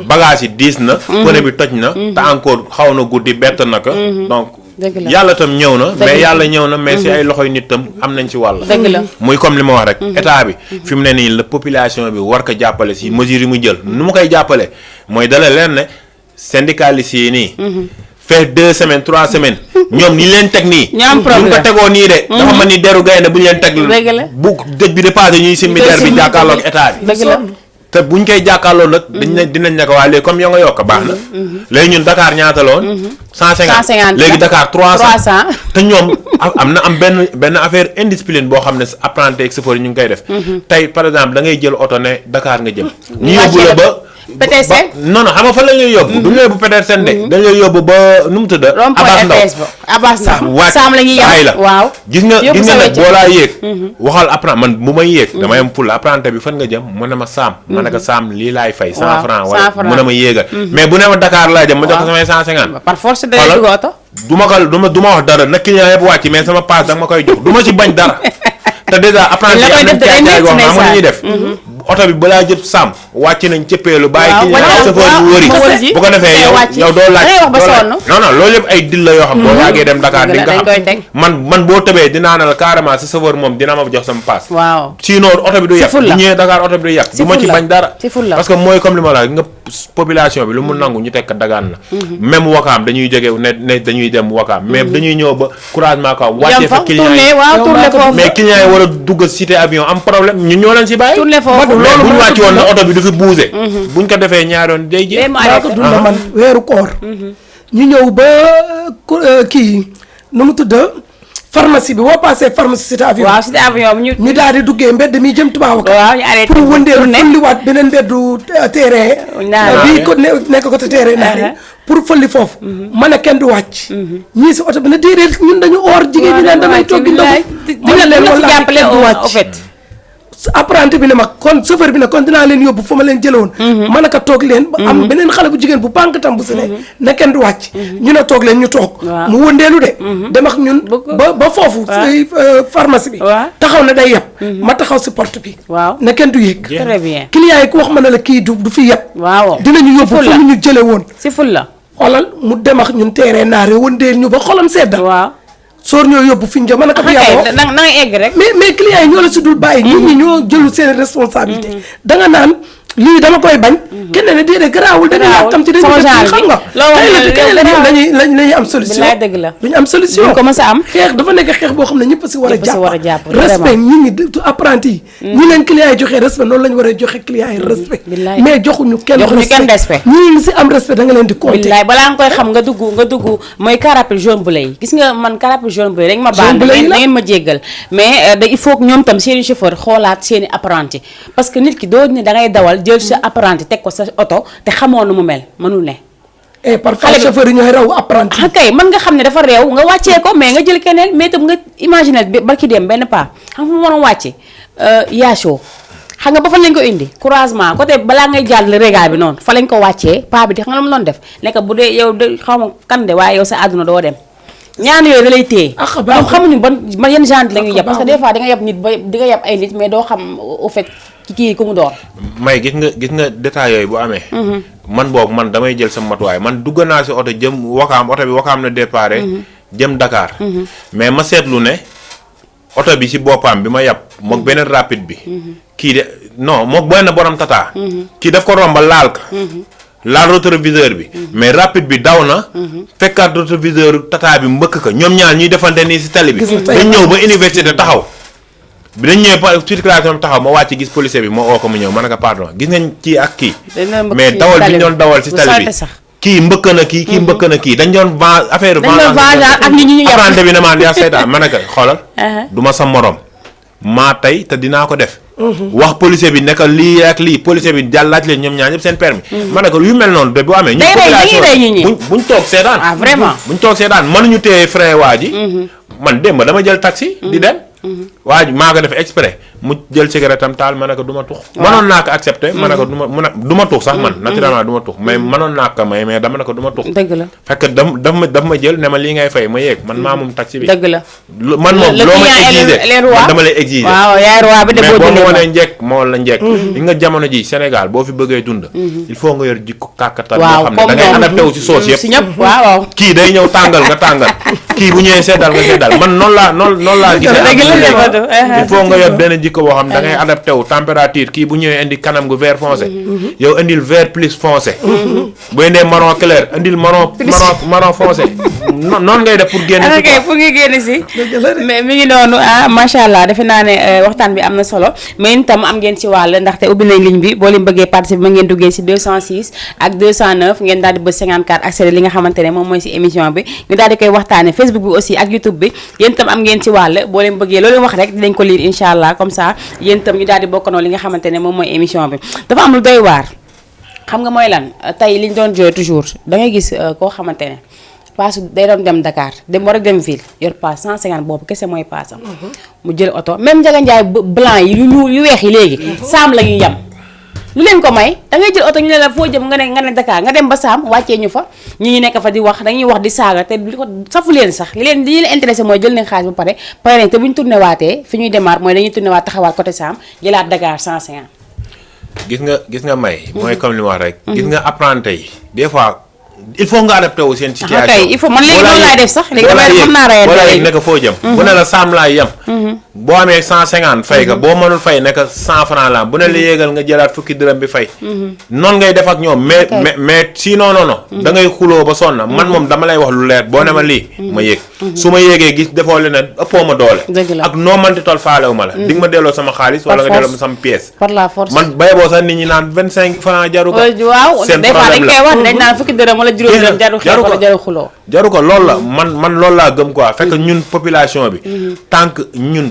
bagage yi diis na pneu bi toj na te encore xaw na guddi bett na ko donc yàlla tam ñëw na mais yàlla ñëw na mais si ay loxoy nit tam am nañ ci wàll muy comme li ma wax rek état bi fi mu ne nii la population bi war ko jàppale si mesure yi mu jël nu mu koy jàppale mooy dala leen ne syndicalistes yi nii fait 2 semaines 3 semaines ñoom ni leen teg nii ñu ko tegoo nii de dafa mel ni deru gaynde bu ñu leen teg bu dëj bi dépassé ñuy simmi der bi jàkkaarloog état bi te buñ koy jàkkaarloo nag dinañ ne ko waa léegi comme yoo nga yokk baax na léegi ñun Dakar ñaata la woon 150 léegi Dakar 300 te ñoom am benn affaire indiscipline boo xam ne apprenti ak chauffeur yi ñu ngi koy def. tey par exemple da ngay jël oto ne Dakar nga jëm. ñu yóbbu la ba. Petersen non xam nga fan la ñuy yóbbu. du ñu yóbbu Petersen de. dañ lay yóbbu ba nu mu tudd. Abass Ndao Saam la ñuy yem waaw. gis nga nag boo laa yéeg. waxal apprenti man bu may yéeg. damay am fulla apprenti bi fan nga jëm mu ne ma Saam. ma ne ko Saam lii laay fay. 100 francs wala mu ne ma yéegal. mais bu ne ma Dakar laa jëm ma jox ko samay 150. par force day dugg oto. du ma wax dara na client yëpp wàcc mais sama passe danga ma koy jox du ma ci bañ dara. te déjà apprenti am nañ caay goo xam nga ñuy def. oto bi balaa jël Saam wàcc nañ cëppeelu bàyyi client chauffeur bu wëri bu ko defee yow doo laaj non loolu yëpp ay dil la yoo xam boo waagee dem Dakar di nga xam man boo tëbee dinaa ne la carrément sa chauffeur moom dina ma jox sama passe sinon oto bi du yàq bu ñëwee Dakar oto bi du yàq du ma ci bañ dara parce que mooy comme li ma la nga population bi lu mu nangu ñu tekk dagaan na même Wakaam dañuy jóge ne dañuy dem Wakaam mais dañuy ñëw ba couragement kaw wàccee fa client yi mais client yi war a dugg cité avion am problème ñun ñoo leen si bàyyi loolu bu ñu wàcc woon na oto bi du fi bougé. buñ ko defee ñaari yoon day jéem. maa ko dund man weeru koor. ñu ñëw ba kii nu mu tudd pharmacie bi boo paasee pharmacie cité avion. waaw cité avion ñu daal di duggee mbedd mi jëm Tubaabu. waaw ñu arrêté pour wëndeelu fëlliwaat beneen mbeddu terrain. bii ko nekk ko te terrain naari pour fëlli foofu. ma ne kenn du wàcc. ñii si oto bi ne déedéet ñun dañu oor jigéen ñi naan damay toog di ndogu. ma ne leen wallaahi kenn du wàcc. apprenti bi ne ma kon chauffeur bi ne kon dinaa leen yóbbu fa ma leen jëlewoon ma ne ko toog leen ba am beneen xale bu jigéen bu pànk tam bu si ne kenn du wàcc ñu ne toog leen ñu toog mu wëndeelu de dem ak ñun ba foofu si pharmacie bi taxaw ne day yeb ma taxaw si porte bi ne kenn du yéeg très bien client yi ku wax ma ne la kii du fi yeb dinañu yóbbu fa ñu jële woon si ful la xoolal mu dem ak ñun teeree naare wëndeel ñu ba xolam sedda soor ñoo yóbbu fi ñu jëm naka bu yàggoo na nga egg rek. mais clients yi ñoo la si dul bàyyi. nit ñi ñoo jëlu seen responsabilité. danga naan lii dama koy bañ. kenn ne déedéet garaawul dañuy yàkkam ci dañuy def xam nga. loolu lañuy am solution. dëgg la duñu am solution. duñ ko mës a am. xeex dafa nekk xeex boo xam ne ñëpp si war a jàpp. respect nit ñi apprenti yi. ñi leen clients yi joxee respect noonu la ñu war a joxe clients yi respect. mais joxuñu kenn respect. ñi si am respect da nga leen di compter. billaay balaa nga koy xam nga dugg mooy car rapide jaune bleu yi gis nga man car rapide jaune bleu dañ ma baal da ngeen ma jéggal mais il faut que ñoom tam seeni chauffeur xoolaat seeni apprenti parce que nit ki doo ne da ngay dawal jël sa apprenti teg ko sa oto te xamoo nu mu mel mënul ne. parfois chauffeur yi ñooy raw apprenti. kay mën nga xam ne dafa réew nga wàccee ko mais nga jël keneen mais itam nga imaginer ba ki dem benn pas xam nga mu waroon wàcce yaasoo xam nga ba fan lañ ko indi croisement côté balaa ngay jàll réga bi noonu fa lañ ko wàccee pas bi di xam nga lu mu doon def nekk bu dee yow de xaw ma kan de waaye yow sa àdduna doo dem. ñaan yooyu da lay téye ñoom xamuñu ban yenn genre la ñuy yab parce que des fois di nga yab nit ba di nga yab ay nit mais doo xam au fait kii ku mu doon may gis nga détail yooyu bu amee man boobu man damay jël sama matuwaay man dugg naa si oto jëm Wakaam oto bi Wakaam na départ jëm Dakar mais ma seetlu ne oto bi si boppam bi ma yab mook beneen rapide bi kii de non mook benn borom tata kii daf ko romba laal ka laal rétroviseur bi mais rapide bi daw na fekkaat rétroviseur tata bi mbëkk ka ñoom ñaar ñuy defante nii si tali bi dañ ñëw ba université taxaw bi dañ ñëwee par circulation taxaw ma wàcc gis policier bi ma oo ko mu ñëw ma ne ko pardon gis nañ kii ak kii mais dawal bi ñu doon dawal si tali bi kii mbëkk na kii mbëkk na kii dañ doon vent affaire ak nit ñi ñu apprenti bi ne maan yaa seetaan ma ne ko xoolal du ma sa morom maa tey te dinaa ko def wax policier bi nekk lii ak lii policier bi jàll laaj leen ñoom ñaar ñëpp seen permis ma ne ko yu mel noonu de bu amee ñu population buñ toog seetaan vraiment buñ toog seetaan mënuñu téye frein waa ji man démb dama jël taxi di dem waa ji maa ko def exprès mu jël cigarette am taal ma ne ko du ma tux mënoon naa ko accepté ma ne ko du ma tux sax man naturellement du ma tux mais mënoon naa ko may mais dama ne ko du ma tux dëgg la fekk daf ma jël ne ma lii ngay fay ma yéeg man maa moom taxi bi dëgg la man moom loo may exiger man dama lay exiger waaw yaay roi bi de mais boo ma wanee njekk ma wala njekk li nga jamono ji Sénégal boo fi bëggee dund il faut nga yor jikko kàkkatar boo xam ne da ngay adapté wu si soos yëpp waaw kii day ñëw tàngal nga tàngal kii bu ñëwee seddal nga seddal man noonu laa gisee il faut nga yor benn jikko boo xam ne da ngay adapté wu température kii bu ñëwee indi kanam gu vert foncé yow indil vert plus foncé bu indee marron clair indil marron foncé noonu ngay def pour génn si ok pour nga génn si mais mi ngi noonu macha allah defe naa ne waxtaan bi am na solo mais itam am ngeen ci wàll ndaxte ubbi nañ ligne bi boo leen bëggee participer ma ngeen duggee si 206 ak 209 ngeen daal di bës 54 accéder li nga xamante ne moom mooy si émission bi ñu daal di koy waxtaane Facebook bi aussi ak YouTube bi yéen itam am ngeen ci wàll boo leen bëggee loolu wax rek dinañ ko lire incha allah comme ça yéen itam ñu daal di bokkandoo li nga xamante ne moom mooy émission bi dafa am lu doy waar xam nga mooy lan tey liñ doon jooy toujours da ngay gis koo xamante ne paas day doon dem Dakar dem war a dem ville yor paas 150 boobu kese mooy paasam mu jël oto même Ndiaga Ndiaye blanc yi yu ñuul yu weex yi léegi saam la ñuy yem lu leen ko may da ngay jël oto ñu ne la foo jëm nga ne Dakar nga dem ba saam wàccee ñu fa ñi nekk fa di wax dañuy wax di saaga te li ko safu leen sax li leen intéressé mooy jël nañ xaalis ba pare nañ te bu ñu tourné waatee fi ñuy démarre mooy dañuy tourné waat taxawaat côté saam jëlaat Dakar 150 gis nga may mooy comme li ma wax rek gis nga apprenti yi des fois il faut nga adapté wu seen situation il faut man léegi noonu laay def sax léegi xam naa rayante wala léegi nekk foo jëm bu ne la saam laay yem boo amee 150 fay ka boo mënul fay nekk 100 francs la bu ne la yéegal nga jëlaat fukki dërëm bi fay noonu ngay def ak ñoom mais sinon non da ngay xuloo ba sonna man moom dama lay wax lu leer boo ne ma lii ma yéeg su ma yéegee gis defoo leneen ëppoo ma doole ak noo manti toll faalewu ma la di nga ma delloo sama xaalis wala nga delloo ma sama pièce par la force man bay boo sax nit ñi naan 25 francs jaru ko waaw seen des fois dañ problème koy wax la dañ naan fukki dërëm wala juróomi dërëm jaru ko jaru xuloo jaru ko loolu la man loolu laa gëm quoi fekk ñun population bi tant que ñun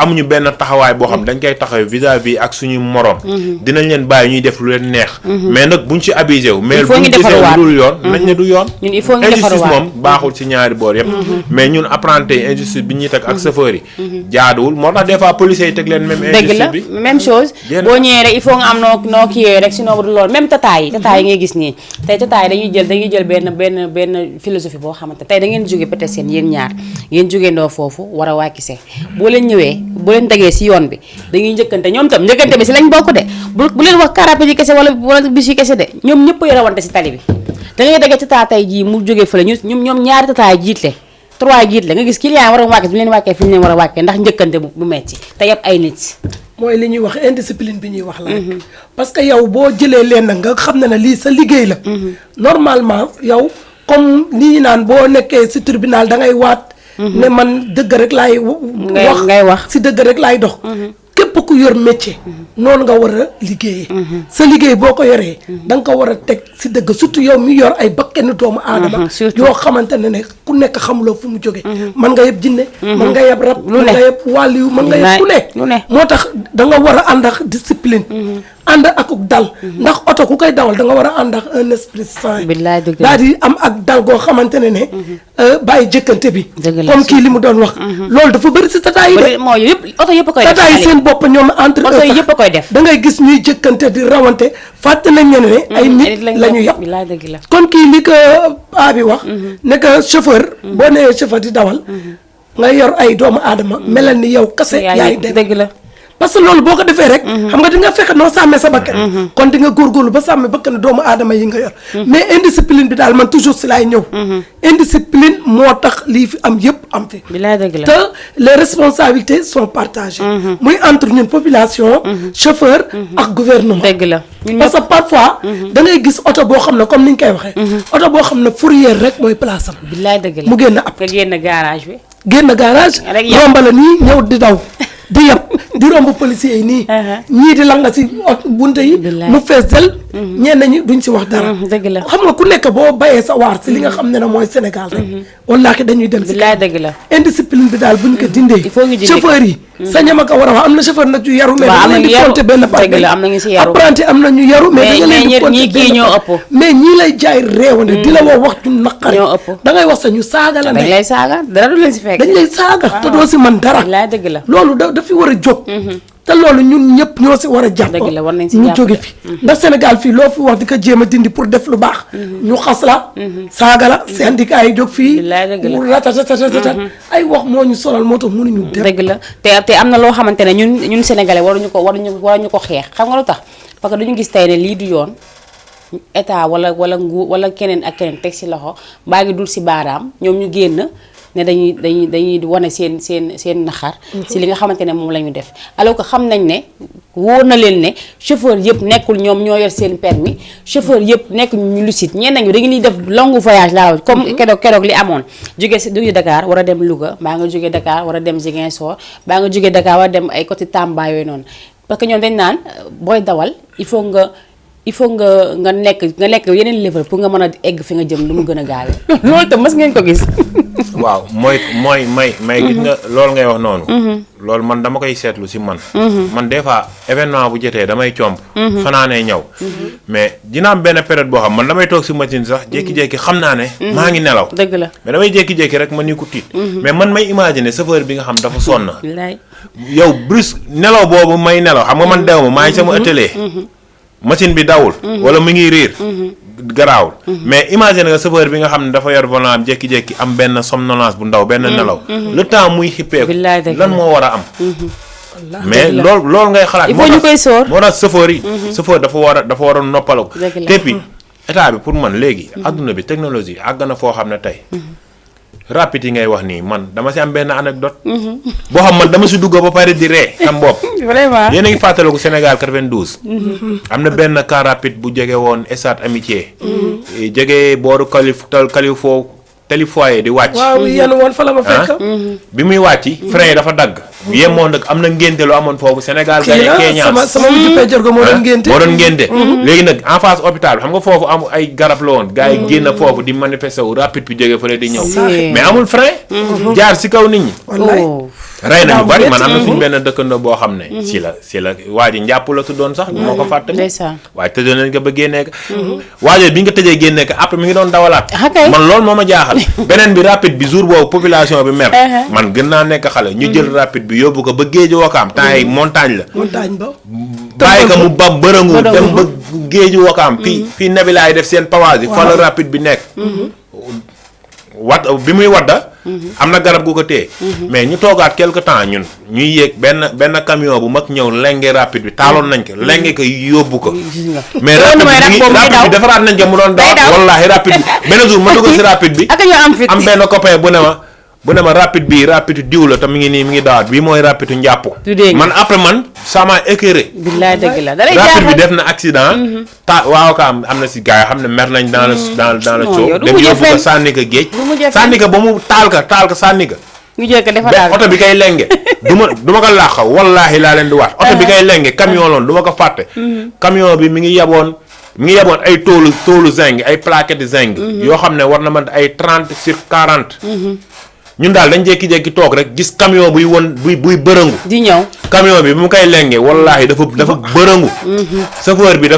amuñu benn taxawaay boo xam dañ koy taxaw vis-à-vis ak suñu morom dinañ leen bàyyi ñuy def lu leen neex mais nag buñ ci abusé wu mais buñ gisee lu dul yoon nañ ne du yoon ñun il faut ñu injustice moom baaxul ci ñaari boor yëpp mais ñun apprenti yi injustice bi ñuy teg ak chauffeur yi jaaduwul moo tax des fois policiers yi teg leen même injustice bi même chose boo ñëwee rek il faut nga am noo kiyee rek sinon du loolu même tataay yi ngay gis nii tey tataay dañuy jël benn philosophie boo xamante tey da ngeen jóge peut-être seen yéen ñaar ngeen jógee ndoo foofu war a wàkkise boo leen ñëwee boo leen tegee si yoon bi dañuy njëkkante ñoom tam njëkkante bi si lañ bokk de bu leen wax car rapide yi kese wala bis yi kese de ñoom ñëpp a rawante si tali bi da ngay degee tata tey jii mu jógee fële ñoom ñaari tataay jiitle 3 jiitle nga gis client war a wàcke bi leen wàkkee fi ñu leen war a wàkkee ndax njëkkante bu metti te yëpp ay nit mooy li ñuy wax indiscipline bi ñuy wax la parce que yow boo jëlee leen nga xam ne lii sa liggéey la normalement yow comme li ñu naan boo nekkee si tribunal da ngay waat ne man dëgg rek laay wax si dëgg rek laay dox képp ku yor métier noonu nga war a liggéeyee sa liggéey boo ko yoree da nga ko war a teg si dëgg surtout yow mi yor ay bakkenu doomu aadama yoo xamante ne ku nekk xamuloo fu mu jóge man nga yëpp jinne man nga yëpp rab man nga yëpp wàlliyu man nga yëpp ku ne moo tax da nga war a ànd ak discipline ànd ak dal ndax oto ku koy dawal da nga war a ànd ak un esprit sain daal di am ak dal goo xamante ne bàyyi jëkkante bi comme kii li mu doon wax loolu dafa bëri si tata yi de mooy yëpp oto yëpp koy def tata yi seen bopp ñoom entre oto yëpp koy def da ngay gis ñuy jëkkante di rawante fàtte nañ ne ay nit la ñu yàpp kon kii li ko paa bi wax ne que chauffeur boo nee chauffeur di dawal nga yor ay doomu aadama melal ni yow kase yaay dëgg la parce que loolu boo ko defee rek xam nga di nga fexe noo sàmmee sa bakkan kon di nga góorgóorlu ba sàmmee bakkan doomu aadama yi nga yor mais indiscipline bi daal man toujours si laay ñëw indiscipline moo tax lii fi am yëpp am fi te les responsabilités sont partagées muy entre ñun population chauffeur ak gouvernement dëgg la parce que parfois da ngay gis oto boo xam ne comme ni ñu koy waxee oto boo xam ne fourrière rek mooy place am billaay dëgg la mu génn ab génn garage bi génn garage rombala nii ñëw di daw di yab di romb policiers yi nii ñii di langa si bunte yi mu fees del ñenn ñi duñ si wax dara dëgg la xam nga ku nekk boo bayee sa waar si li nga xam ne mooy Sénégal rek wallaahi dañuy dem si dëgg la indiscipline bi daal buñ ko dindee chauffeur yi sa ñama ko war a wax am na chauffeur nag yu yaru mais da nga leen di compter benn par benn apprenti am na ñu yaru mais da nga leen di compter benn mais ñii lay jaay réewande di la wax wax ju naqari da ngay wax sa ñu saaga la dañ lay saaga dara du leen si fekk dañ lay saaga te doo si man dara dëgg la loolu dafi war a jóg te loolu ñun ñëpp ñoo si war a jàpp ñu jóge fi ndax Sénégal fii loo fi wax di ko jéem a dindi pour def lu baax ñu xas la saaga la syndicat yi jóg fii ratatatatata ay wax moo ñu solal moo tax mënuñu def dëgg la te am na loo xamante ne ñun sénégalais waruñu ko xeex xam nga lu tax parce que dañu gis tey ne lii du yoon état wala nguur wala keneen ak keneen teg si loxo mbaa ngi dul si baaraam ñoom ñu génn ne dañuy wane seen naxar si li nga xamante ne moom la ñu def alors que xam nañ ne wóor na leen ne chauffeur yëpp nekkul ñoom ñoo yor seen permis chauffeur yëpp nekk ñu lucide ñenn nañu dañuy def long voyage laa comme keroog li amoon jóge Dakar war a dem Louga mbaa nga jóge Dakar war a dem Ziguinchor mbaa nga jóge Dakar war a dem ay côté Tamba yooyu noonu parce que ñoom dañ naan booy dawal il faut nga nekk yeneen level pour nga mën a egg fi nga jëm lu mu gën a gaawee loolu tam mës ngeen ko gis. waaw mooy gis nga loolu ngay wax noonu. loolu man dama koy seetlu si man. man des fois événement bu jotee damay comp. fanaanee ñëw. mais dina am benn période boo xam man damay toog si machine sax jékki-jékki xam naa ne. maa ngi nelaw. dëgg la mais damay jékki-jékki rek ma ni ko tiit. mais man may imaginer chauffeur bi nga xam dafa sonn. yow brusque nelaw boobu may nelaw xam nga man dew ma maa ngi sama atelier. machine bi dawul. wala mu ngi riir. garaawul. mais imagine nga chauffeur bi nga xam ne dafa yor volant am jékki-jékki am benn somnolence bu ndaw benn nelaw. le temps muy xippeeku. lan moo war a am. mais loolu ngay xalaat. il faut ñu koy sóor moo tax chauffeur yi. chauffeur dafa war a noppaloo. te puis état bi pour man léegi. adduna bi technologie àgg na foo xam ne tey. rapide yi ngay wax nii man dama si am benn anecdote boo xam man dama si dugg ba pare di ree am bopp. vraiment yéen a ngi fàttaliku Sénégal 92. am na benn car rapide bu jege woon Stade Amitié. jege booru Califoye di wàcc. waaw yéen woon fa la ma fekk. bi muy wàcc frein yi dafa dagg. yemoon nag am na ngénte lu amoon foofu Sénégal. kii la sama mujj pejor go moo doon ngénte. léegi nag en face hôpital bi xam nga foofu am ay garab la woon. gars yi génn foofu di manifester wu rapide bi jógee fële di ñëw. mais amul frein. jaar si kaw nit ñi. wallaay. rey nañu bari man am na suñu benn dëkkandoo boo xam ne. si la waa ji njàpp la tuddoon sax. moo ko fàtte. waaye tëjoon nañ ko ba génnee ko. waaye bi nga tëjee génnee ko après mi ngi doon dawalaat. man loolu moo ma jaaxal. beneen bi rapide bi jour boobu population bi mer. man gën naa nekk xale ñu jël rapide bi yóbbu ko ba géeju Wakaam temps yi montagne la. montagne ba. bàyyi ko mu ba bërëngu dem ba géeju Wakaam. fii Nabilaay def seen pawage yi. fa la rapide bi nekk. bi muy wadda. am na garab gu ko téye. mais ñu toogaat quelque temps ñun ñuy yéeg benn camion bu mag ñëw lenge rapide bi taaloon nañ ko lenge ko yóbbu ko. mais rapide bi defaraat nañ ko mu doon daw. wallaahi rapide bi benn jour ma dugg si rapide bi. am benn copain bu ne ma rapide bi rapide diw la te mi ngi dawaat bii mooy rapide njàpp. man après man ça m'a écœuré. billaay dëgg la da lay rapide bi def na accident. waaw ka am na si gars yi xam ne mer nañ dans le show. dem yóbbu ko sànni ko géej. sànni ko ba mu taal ko sànni ko. ñu jël ko defaraat oto bi kay lenge. du ma ko laax wallaahi laa leen di waat. oto bi kay lenge camion loon du ma ko fàtte. camion bi mi ngi yaboon ay toolu zinc ay plaquettes zinc. yoo xam ne war na mën ay 30 sur 40. ñun daal dañ jékki-jékki toog rek gis camion buy bërëngu. di ñëw camion bi mu koy lenge wallaahi dafa bërëngu. chauffeur bi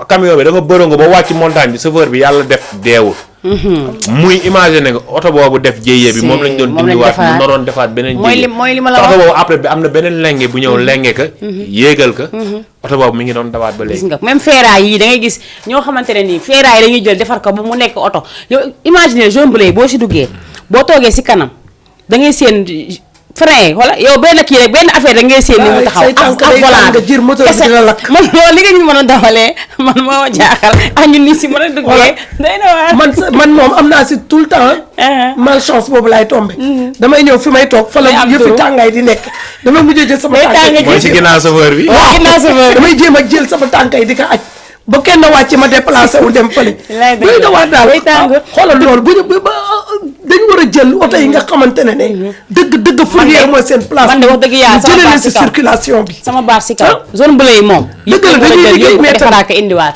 camion bi dafa bërëngu ba wàcc montagne bi chauffeur bi yàlla def deewul. muy imaginer nga oto boobu def jéyee bi moom lañ doon dindiwaat mu naroon defaat beneen jéyee mooy li ma la wax oto boobu après bi am na beneen lenge bu ñëw lenge ka yéegal ka oto boobu mi ngi doon dawaat ba léegi. gis nga même ferraille yi da ngay gis ñoo xamante ne nii ferraille dañuy jël defar ko ba mu nekk oto yow imaginer jaune bleu boo si duggee boo toogee si kanam da ngay seen frein wala yow benn kii rek benn affaire da ngay seen ni mu taxaw ak volant nga jir moteur bi dina lakk. man loolu li nga ñu mën a dawalee man moo jaaxal ak ñun ni si mën a duggee day na waar man moom am naa si tout le temps malchance boobu laay tombé damay ñëw fi may toog fa la yëfi tàngaay di nekk damay mujjee jël sama tàngaay mooy si ginnaaw chauffeur bi damay jéem a jël sama tàngaay di ko aj ba kenn wàcc ma déplacé wu dem fële. buy dawaat daal xoolal loolu dañu war a jël oto yi nga xamante ne dëgg fourrière mooy seen place. man de wax dëgg yàlla sama baar si kaw circulation bi. sama baar si kaw zone bu lay moom. dëgg la dañuy liggéey mais defaraat ko indiwaat.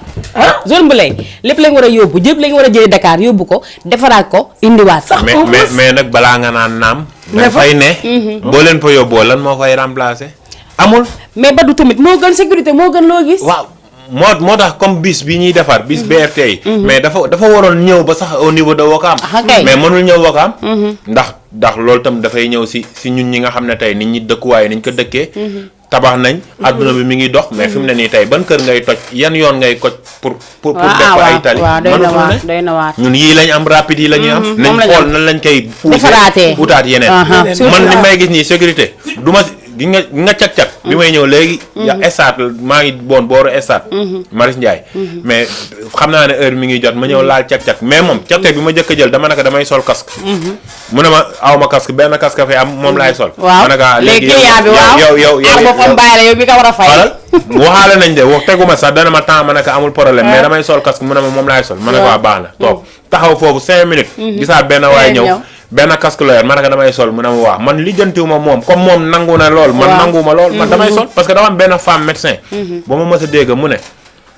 zone bu lay lépp lañ war a yóbbu lépp lañ war a jëlee Dakar yóbbu ko defaraat ko indiwaat. sax mais nag balaa nga naan naam. ne fay ne. boo leen fa yóbboo lan moo fay remplacer. amul. mais ba du tamit moo gën sécurité moo gën loo gis. waaw. moo tax comme bis bi ñuy defar bis BRT yi mais dafa waroon ñëw ba sax au niveau de Wakaam mais mënul ñëw Wakaam ndax loolu tam dafay ñëw si ñun ñi nga xam ne tey nit ñi dëkkuwaay niñ ko dëkkee tabax nañ adduna bi mi ngi dox mais fi mu ne nii tey ban kër ngay toj yan yoon ngay koj pour def ay tali doy na waar ñun yii lañ am rapide yi la ñuy am nañ xool nan lañ koy defaraatee utaat yeneen man li may gis nii sécurité du ma gi nga cag-cag bi may ñëw léegi ya estat maa ngi boon booru estat Maris Ndiaye mais xam naa ne heure mi ngi jot ma ñëw laal cag-cag mais moom cag-cag bi ma jëkk a jël dama naka damay sol casque mu ne ma awma casque benn casque fi am moom laay sol ma naka léegi yow yow bi ka war a fay waxaale nañ de wax teguma sax dana ma temps ma naka amul problème mais damay sol casque mu ne ma moom laay sol ma ne ko baax na toog taxaw foofu 5 minutes gisaat benn waaye ñëw benn casque la yor ma ne ko damay sol mu ne ma waax man lijjantiwuma moom comme moom nangu na lool man nanguwuma lool man damay sol parce que dama am benn femme médecin ba ma mës a dégg mu ne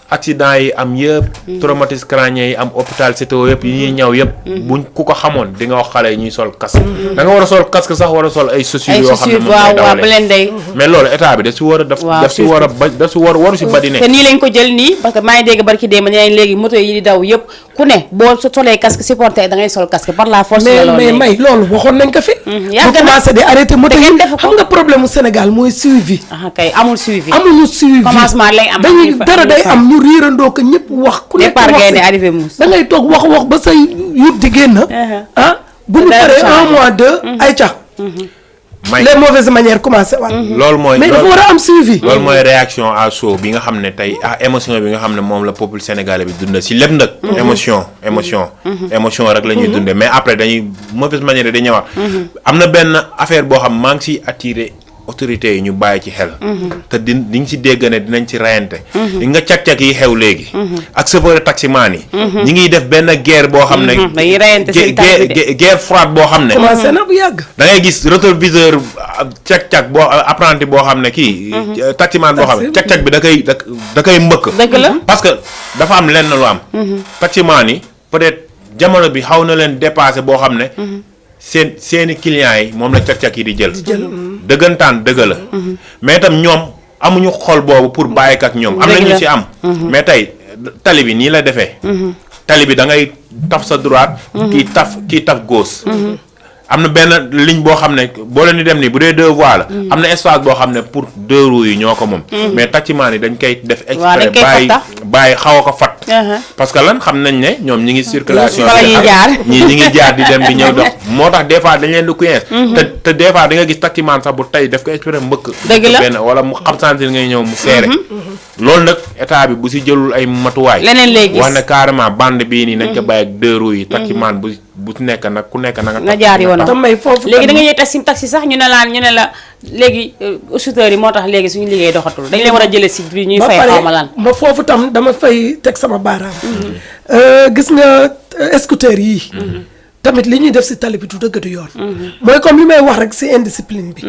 accident yi am yëpp traumatisme crânien yi am hôpital CTO yëpp yi ñuy ñaw yëpp buñ ku ko xamoon di nga wax xale yi ñuy sol casque da nga war a sol casque sax war a sol ay chaussures yoo xam ne moom leen day mais loolu état bi da si war a daf si war a ba da si waru si badi ne te nii lañ ko jël nii parce que maa ngi dégg barki dee ma ne léegi moto yi di daw yëpp ku ne boo solee casque supporté da ngay sol casque par la force mais may loolu waxoon nañ ko fi yàgg na commencé di arrêté moto yi xam nga problème mu Sénégal mooy suivi kay amul suivi amuñu suivi commencement lay am dañuy dara day am ñu riirandoo ko ñëpp wax ku nekk wax da ngay toog wax ba say yut di génn bu ñu paree 1 mois 2 ay cax les mauvaises manières commencé waat loolu mooy mais dafa war a am suivi loolu mooy réaction à chaud bi nga xam ne tey émotion bi nga xam ne moom la peuple sénégalais bi dunda si lépp nag émotion rek la ñuy dundee mais après dañuy mauvaise manière dañuy wax am na benn affaire boo xam maa ngi siy attiré autorités yi ñu bàyyi ci xel te di nga ci dégg ne dinañ ci rayante di nga cag-cag yi xew léegi ak chauffeur taximan yi ñi ngi def benn guerre boo xam ne dañuy rayante guerre froide boo xam ne commencé na bu yàgg da ngay gis rétroviseur cag-cag boo apprenti boo xam ne kii taximan boo xam ne cag-cag bi da koy mbëkk dëgg la parce que dafa am lenn lu am taximan yi peut-être jamono bi xaw na leen dépassé boo xam ne seeni clients yi moom la cag-cag yi di jël dëggantaan dëgg la mais itam ñoom amuñu xol boobu pour bàyyi ak ñoom am na ñu ci am mais tey tali bi nii la defee tali bi da ngay taf sa droite kii taf gauche am na benn ligne boo xam ne boo leen di dem nii bu dee 2 voies la am na espace boo xam ne pour 2 roues yi ñoo ko moom mais taximan yi dañ koy def exprès bàyyi xaw a ko fat parce que lan xam nañ ne ñoom ñi ngi circulation ñi ngi jaar di dem di ñëw dox moo tax des fois dañ leen di coince te des fois da nga gis taximan sax bu tey def ko exprès mbëkk benn wala mu xam sentir ngay ñëw mu seere loolu nag état bi bu si jëlul ay matuwaay leneen léegi wax ne carrément bande bii nii nañ ko bàyyi ak 2 roues yi taximan bu nekk nag ku nekk na nga jaar yoon may foofu léegi da nga ñëw taxi sax ñu ne la léegi chauffeur yi moo tax léegi suñu liggéey doxatul dañ leen war a jëlee si bi ñuy fay xawma lan ma foofu tam dama fay teg sama baaraam gis nga scooter yii tamit li ñuy def si tali bi du dëgg du yoon mooy comme li may wax rek si indiscipline bi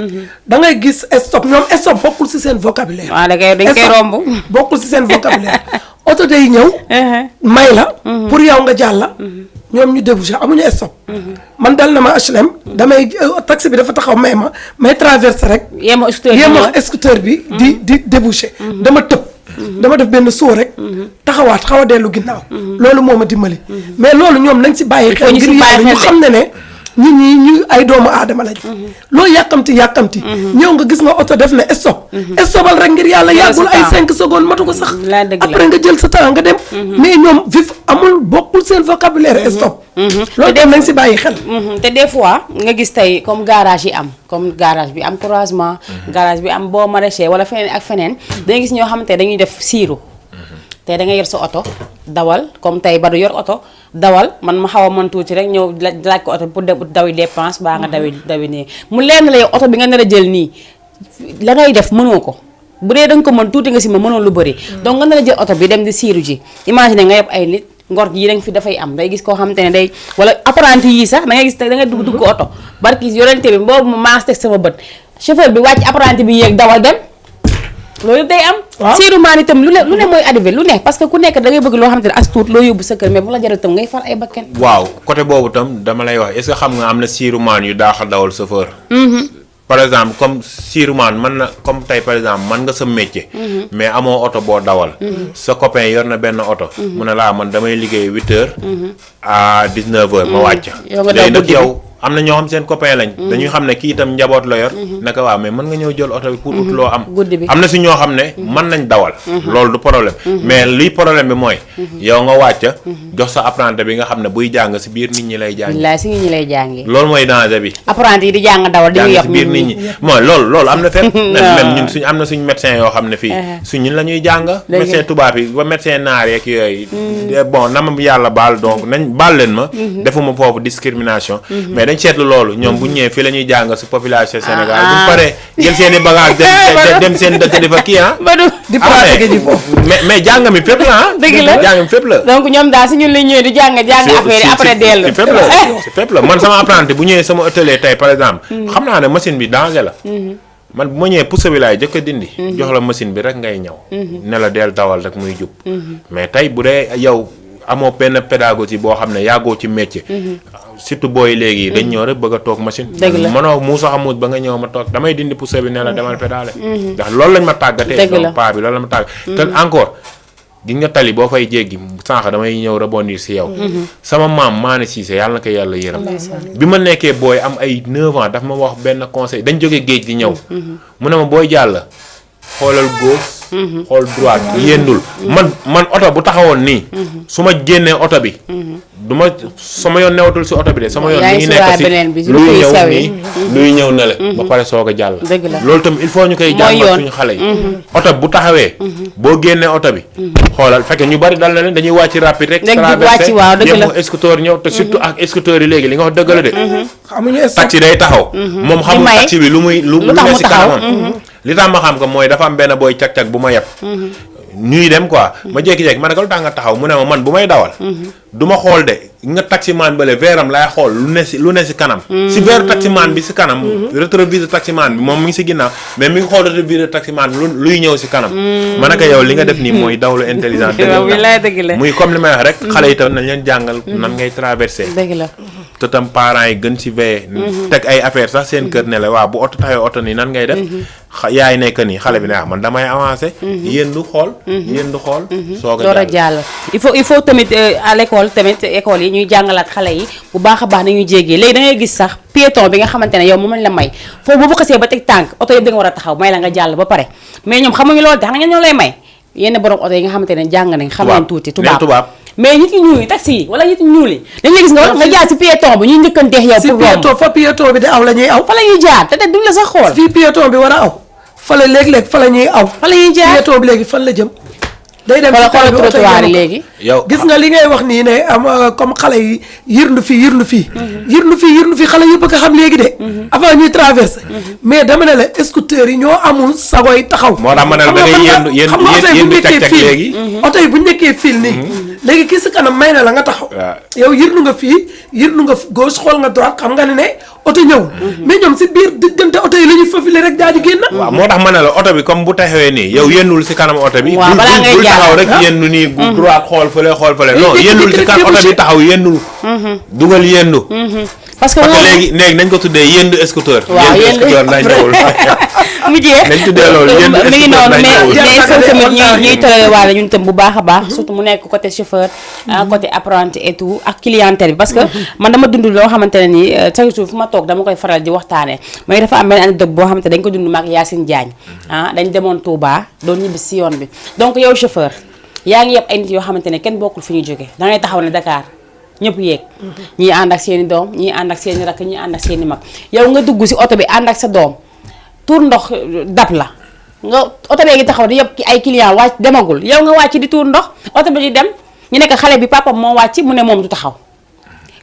da ngay gis stop ñoom stop bokkul si seen vocabulaire waaw dañ koy romb bokkul si seen vocabulaire oto day ñëw may la pour yow nga jàlla ñoom ñu débouché amuñu stop man dal na ma HLM damay taxi bi dafa taxaw may traversé rek yéema scooter bi di débouché dama tëb dama def benn soo rek taxawaat xaw a dellu ginnaaw loolu moo ma dimbali mais loolu ñoom nañ si bàyyi xel ngir yàlla ñu xam ne nit ñi ñu ay doomu aadama lañ loolu yàkkamti ñëw nga gis nga oto def na stopal rek ngir yàlla yàggul ay 5 secondes matu ko sax après nga jël sa temps nga dem mais ñoom vif amul bokkul seen vocabulaire stop loolu dem nañ si bàyyi xel te des fois nga gis tey comme garage yi am comme garage bi am croisement garage bi am boo maraîcher wala feneen ak feneen danga gis ñoo xamante dañuy def siiru te da nga yor sa oto dawal comme tey ba du yor oto dawal man ma xaw a mën tuuti rek ñëw laaj ko oto pour dawi dépense baa nga dawi nii mu leer na la yow oto bi nga nar a jël nii la ngay def mënoo ko bu dee danga ko mën tuuti nga si ma mënoo lu bëri donc nga nar a jël oto bi dem di siiru ji imagine nga yeb ay nit ngor yi dañ fi dafay am day gis koo xamante ne day wala apprenti yii sax da ngay gis da ngay dugg oto barki yorente bi boobu ma maas teg sama bët chauffeur bi wàcc apprenti bi yéeg dawal dem loolu day am siiru maan itam lu ne mooy arrivé lu ne parce que ku nekk da ngay bëgg loo xamante ne as tuut loo yóbbu sa kër mais bu la jaral itam ngay far ay bakken waaw côté boobu tam dama lay wax est-ce que xam nga am na siiru maan yu daax a dawal chauffeur par exemple comme siirumaan mën na comme tey par exemple mën nga sa métier mais amoo oto boo dawal sa copain yor na benn oto mu ne laa man damay liggéey 8 heures à 19 heures ma wàcc léegi nag yow am na ñoo xam seen copain lañ. dañuy xam ne kii itam njaboot la yor. naka waaw mais mën nga ñëw jël oto bi pour ut loo am. am na si ñoo xam ne mën nañ dawal. loolu du problème. mais lii problème bi mooy. yow nga wàcc jox sa apprenti bi nga xam ne buy jàng si biir nit ñi lay jàng. wallaay si nit ñi lay jàngee. loolu mooy danger bi. apprenti yi di jàng dawal di jàng si biir nit ñi mooy loolu am na fépp. même ñun suñ am na suñ médecin yoo xam ne fii. suñ ñun la ñuy jàng. médecin tubaab yi ba médecin naar yeeg yooyu. bon na ma yàlla baal donc nañ baal leen ma. defuma foofu discrimination. mais dañ seetlu loolu ñoom bu ñu ñëwee fii la ñuy jàng si population Sénégal bu ñu paree jël seen i bagage dem seen dëkk di fa kii di pratiquer ji foofu mais jàng mi fépp la dëgg la jàng mi fépp la donc ñoom daal si ñun lañ ñëwee di jàng affaire yi après dellu si fépp la man sama apprenti bu ñëwee sama atelier tey par exemple xam naa ne machine bi danger la man bu ma ñëwee pousse bi laay jëkk a dindi jox la machine bi rek ngay ñëw ne la del dawal rek muy jub mais tey bu dee yow amoo benn pédagogie boo xam ne yàggoo ci métier surtout booy léegi dañ ñëw rek bëgg a toog machine mënoo mu sax amuut ba nga ñëw ma toog damay dindi pousse bi ne la demal pédale ndax loolu lañ ma tàggatee donc paa bi loolu la ma tàggatee te encore di nga tali boo fay jéggi sànq damay ñëw rebondir si yow sama maam Maane Cissé yàlla na ko yàlla yërëm bi ma nekkee booy am ay 9 ans daf ma wax benn conseil dañ jógee géej di ñëw mu ne ma booy jàll xoolal gauche xool droite yendul man oto bu taxawoon nii su ma génnee oto bi du ma sama yoon newatul si oto bi de sama yoon mi ngi nekk si luy ñëw nii luy ñëw na la ba pare soog a jàll loolu tam il faut ñu koy jàngal suñu xale yi oto bu taxawee boo génnee oto bi xoolal fekke ñu bari dal na leen dañuy wàcc rapide rek traversé yëpp scooter ñëw te surtout ak scooter yi léegi li nga wax dëgg la de taxi day taxaw moom xamul taxi bi lu ne si kanamam li tax ma xam ko mooy dafa am benn booy cag-cag bu ma yeb ñuy dem quoi ma jékki-jékki ma ne ko lu tax nga taxaw mu ne ma man bu may dawal du ma xool de nga taximaan bale veeram laay xool lu ne si kanam si veeru taximaan bi si kanam rétroviseur taximaan bi moom mi ngi si ginnaaw mais mi ngi xool rétroviseur taximaan bi luy ñëw si kanam ma ne ko yow li nga def nii mooy dawlu intelligent dëgg la muy comme li may wax rek xale yi tam nañ leen jàngal nan ngay traversé dëgg la te tam parents yi gën ci veillé teg ay affaire sax seen kër ne la waaw bu oto taxee oto nii nan ngay def yaay nekk nii xale bi ne man damay avancé yéen du xool soog a jàll il faut tamit à l'école tamit école yi ñuy jàngalaat xale yi bu baax a baax nañuy jéggee léegi da ngay gis sax piéton bi nga xamante ne yow moom lañ la may foofu bu xasee ba teg tànk oto yëpp da nga war a taxaw may la nga jàll ba pare mais ñoom xamuñu loolu de xam nga ñoo lay may yenn borom oto yi nga xamante ne jàng nañ xam nañ tuuti tubaab mais nit ñi ñuul yi taxi yi wala nit ñi ñuul yi dañ lay gis nga jaar si piéton bi ñuy njëkkanteex yow si piéton fa piéton bi di aw la ñuy aw fa la ñuy jaar te duñ la sax xool fii piéton bi war a aw fa la léeg-léeg fa la ñuy aw fa la ñuy jaar piéton bi léegi fan la jëm day dem xool trottoir yi léegi yow gis nga li ngay wax nii ne am comme xale yi yirndu fii xale yëpp a ko xam léegi de avant ñuy traversé mais dama ne la scooter yi ñoo amul sagoy taxaw moo tax ma ne la da ngay yéendu cag-cag léegi oto yi bu njëkkee fil nii léegi kii si kanam may na la nga taxaw yow yirndu nga fii yirndu nga gauche xool nga droite xam nga ne oto ñëwul mais ñoom si biir diggante oto yi la ñuy fafile rek daal di génn waaw moo tax ma ne la oto bi comme bu taxawee nii yow yéendul si kanam oto bi bul taxaw rek yéendu nii droite xool fële non yéendul si kanam oto bi taxaw yéendul dugal yéendu parce que léegi nañ ko tuddee yéendu scooter yéendu scooter nañ ñëwul mu jeex nañ tuddee loolu yéendu mi ngi noonu mais foofu tamit ñuy toléré waale ñun tam bu baax a baax surtout mu nekk côté chauffeur côté apprenti et tout ak clientèle bi parce que man dama dund loo xamante ne nii chaque jour fu ma toog dama koy faral di waxtaanee mais dafa am benn anecdote boo xamante dañ ko dund maag Yacine Diagne dañ demoon Touba doon ñibbi si yoon bi donc yow chauffeur yaa ngi yeb ay nit yoo xamante ne kenn bokkul fi ñu jógee da ngay taxaw ne Dakar ñëpp yéeg ñii ànd ak seen i doom ñii ànd ak seen i rakk ñii ànd ak seen i mag yow nga dugg si oto bi ànd ak sa doom tuur ndox dab la nga oto bee ngi taxaw di yëpp ay client wàcc demagul yow nga wàcc di tuur ndox oto bi di dem ñu nekk xale bi papam moo wàcc mu ne moom du taxaw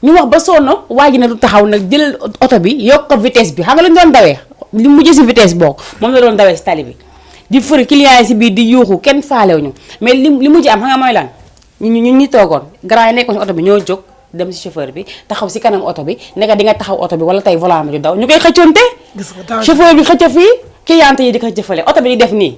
ñu wax ba sonn waa ji ne du taxaw nag jël oto bi yokk ko vitesse bi xam nga lu ñu doon dawee li mujj si vitesse boobu moom la doon dawee si tali bi di fëri client yi si biir di yuuxu kenn faalewuñu mais li mujj am xam nga mooy lan ñu toogoon grand yi nekkoon si oto bi ñoo jóg dem si chauffeur bi taxaw si kanam oto bi nekk di nga taxaw oto bi wala tey volant bi du daw ñu koy xëccoonte chauffeur bi xëcc fii client yi di ko jëfale oto bi di def nii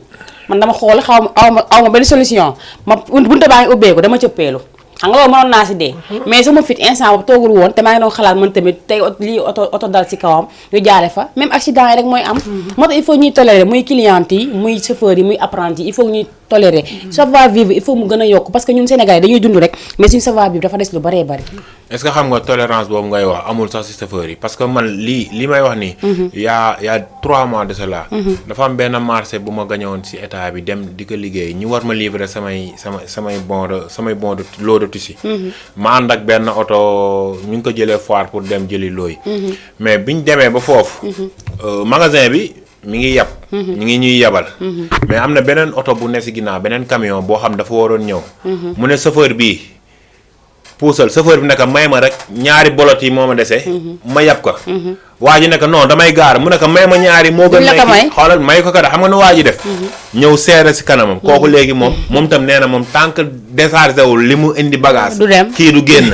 man dama xool aw ma benn solution ma bunte baa ngi ubbeeku dama cëppeelu xam nga loolu mënoon naa si dee mais sama fit instant boobu toogul woon te maa ngi doon xalaat man tamit tey lii oto dal si kawam ñu jaare fa même accident yi rek mooy am moo tax il faut ñuy tolérer muy client yi muy chauffeur yi muy apprenti yi il faut ñuy toléré savoir vivre il faut mu gën a yokk parce que ñun Sénégalais dañuy dund rek mais suñu savoir vivre dafa des lu bëree bëri. est-ce que xam nga tolérance boobu ngay wax amul sax ci chauffeur yi parce que man li may wax nii. y a 3 mois de cela. dafa am benn marché bu ma gañoon ci état bi dem di ko liggéey ñu war ma livrer samay bon de lot de tissu. ma ànd ak benn oto ñu ngi ko jëlee foire pour dem jëli looy. mais biñ demee ba foofu. magasin bi mi ngi yab. ñu ngi ñuy yabal. mais am na beneen oto bu ne ci ginnaaw beneen camion boo xam dafa waroon ñëw. mu ne chauffeur bii puusal chauffeur bi naka may ma rek ñaari bolot yi moo ma dese. ma yab ko. waa ji naka non damay gaar mu naka may ma ñaari moo gën may xoolal may ko kada xam nga nu waa ji def. ñëw seere ci kanamam. kooku léegi moom tam nee na moom tant que déchargé wul li mu indi bagage. du dem kii du génn.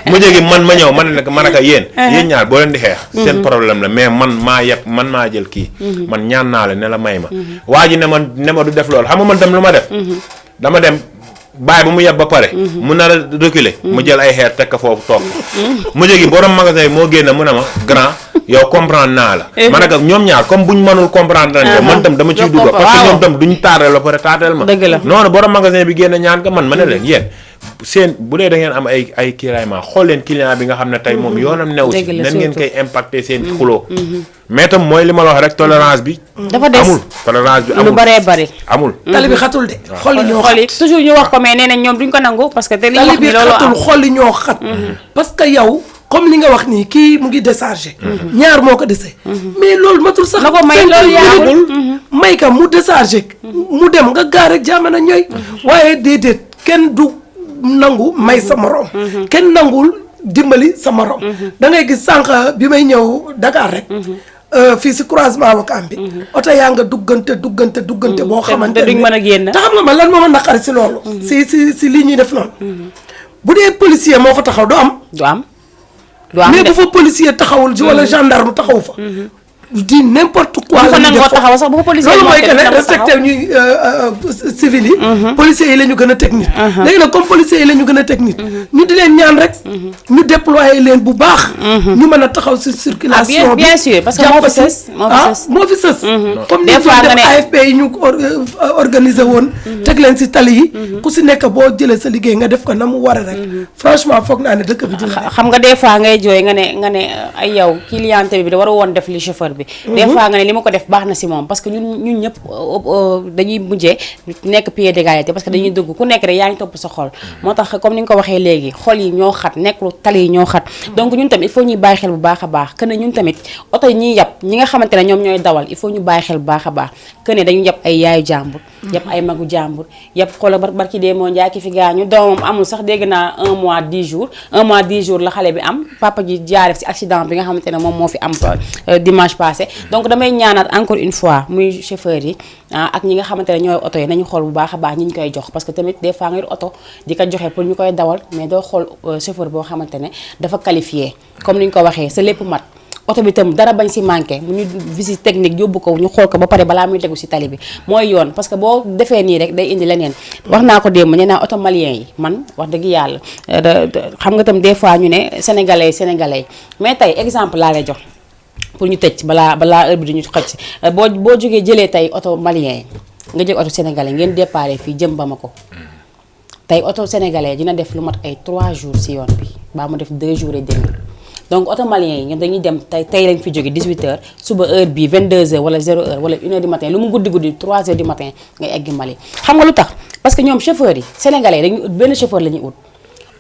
mu jógi man ma ñëw man naka yéen ñaar boo leen di xeex. seen problème la mais man maa yeb man maa jël kii. man ñaan naa la ne la may ma. waa ji ne ma du def loolu xam nga man tam lu ma def. dama dem. bàyyi ba mu yeb ba pare. mu nar a reculer. mu jël ay xeer teg ko foofu toog. mu jógi borom magasin bi moo génn mu ne ma grand yow comprendre naa la. ma ne ko ñoom ñaar comme buñ mënul comprendre nañ ko man tam dama ciy dugg parce que ñoom tam duñ tardel ba pare tardel ma. dëgg la noonu borom magasin bi génn ñaan ko man ma ne leen yéen seen bu dee da ngeen am ay kiraillement xool leen client bi nga xam ne tey moom yoonam new si nan ngeen koy impacté seen xuloo mais tam mooy li ma la wax rek tolérance bi dafa des amul tolérance bi amul lu bëree bëri amul tali bi xatul de xolli ñoo xat toujours ñu wax ko mais nee nañ ñoom duñ ko nangu parce que te li ñu wax ni loolu xatul xolli ñoo xat parce que yow comme li nga wax nii kii mu ngi déchargé ñaar moo ko dese mais loolu matul sax na ko may loolu yaagul may ka mu déchargé mu dem nga gaar rek jaamana ñooy waaye déedéet kenn du nangu may sa morom kenn nangul dimbali sa morom da ngay gis sànq bi may ñëw Dakar rek fii si croisement Wakam bi oto yaa nga duggante boo xamante ne duñ mën a génn te xam nga man lan moo ma naqari si loolu si lii ñuy def noonu bu dee policier moo fa taxaw du am mais bu fa policier taxawul ci wala gendarme taxaw fa di n'importe quoi la ñu def taxaw sax bu ko policier loolu mooy que ne respecté ñuy civil yi policiers yi la ñu gën a technique léegi nag comme policiers yi la ñu gën a technique ñu di leen ñaan rek ñu déployer leen bu baax ñu mën a taxaw si circulation bi bien sûr parce que moo fi sës comme ni ñu def AFP yi ñu organiser woon teg leen si tali yi ku si nekk boo jëlee sa liggéey nga def ko na mu war a rek franchement foog naa ne dëkk bi dina xam nga des fois ngay jooy nga ne ay yow clientèle bi da war a woon def li chauffeur bi des fois nga ne li ma ko def baax na si moom parce que ñun ñëpp dañuy mujjee nekk pied d'égalité parce que dañuy dugg ku nekk rek yaa ngi topp sa xol moo tax comme ni nga ko waxee léegi xol yi ñoo xat nekkul tali yi ñoo xat donc ñun tamit il faut ñuy bàyyi xel bu baax a baax que ne ñun tamit oto yi ñuy yàpp ñi nga xamante ne ñoom ñooy dawal il faut ñu bàyyi xel bu baax a baax que ne dañu yàpp ay yaayu jàmbur yàpp ay magu jàmbur yàpp xoolal barki dee moo njaay ki fi gaañu doomam amul sax dégg naa 1 mois 10 jours la xale bi am papa ji jaaref si accident bi nga xamante ne moom moo fi am dimanche passé donc damay ñaanaat encore une fois muy chauffeur yi ak ñi nga xamante ne ñooy oto yi nañu xool bu baax a baax ñi ñu koy jox parce que tamit des fois nga yor oto di ko joxe pour ñu koy dawal mais doo xool chauffeur boo xamante ne dafa qualifié comme ni ñu ko waxee sa lépp mat oto bi tam dara bañ si manqué mu ñu visite technique yóbbu ko ñu xool ko ba pare balaa muy tegu si tali bi mooy yoon parce que boo defee nii rek day indi leneen wax naa ko démb nee naa oto malien yi man wax dëgg yàlla xam nga tam des fois ñu ne sénégalais mais tey exemple laa lay jox pour ñu tëj balaa heure bi duñu xëcc boo jógee jëlee tey oto malien yi nga jël oto sénégalais ngeen déparé fii jëm Bamako tey oto sénégalais dina def lu mat ay 3 jours si yoon bi baa mu def 2 jours et demi donc oto malien yi ñoom dañuy dem tey lañ fi jóge 18h suba heure bii 22h wala 0h wala 1h du matin lu mu guddi 3h du matin ngay egg Mali xam nga lu tax parce que ñoom chauffeurs yi sénégalais dañuy ut benn chauffeur la ñuy ut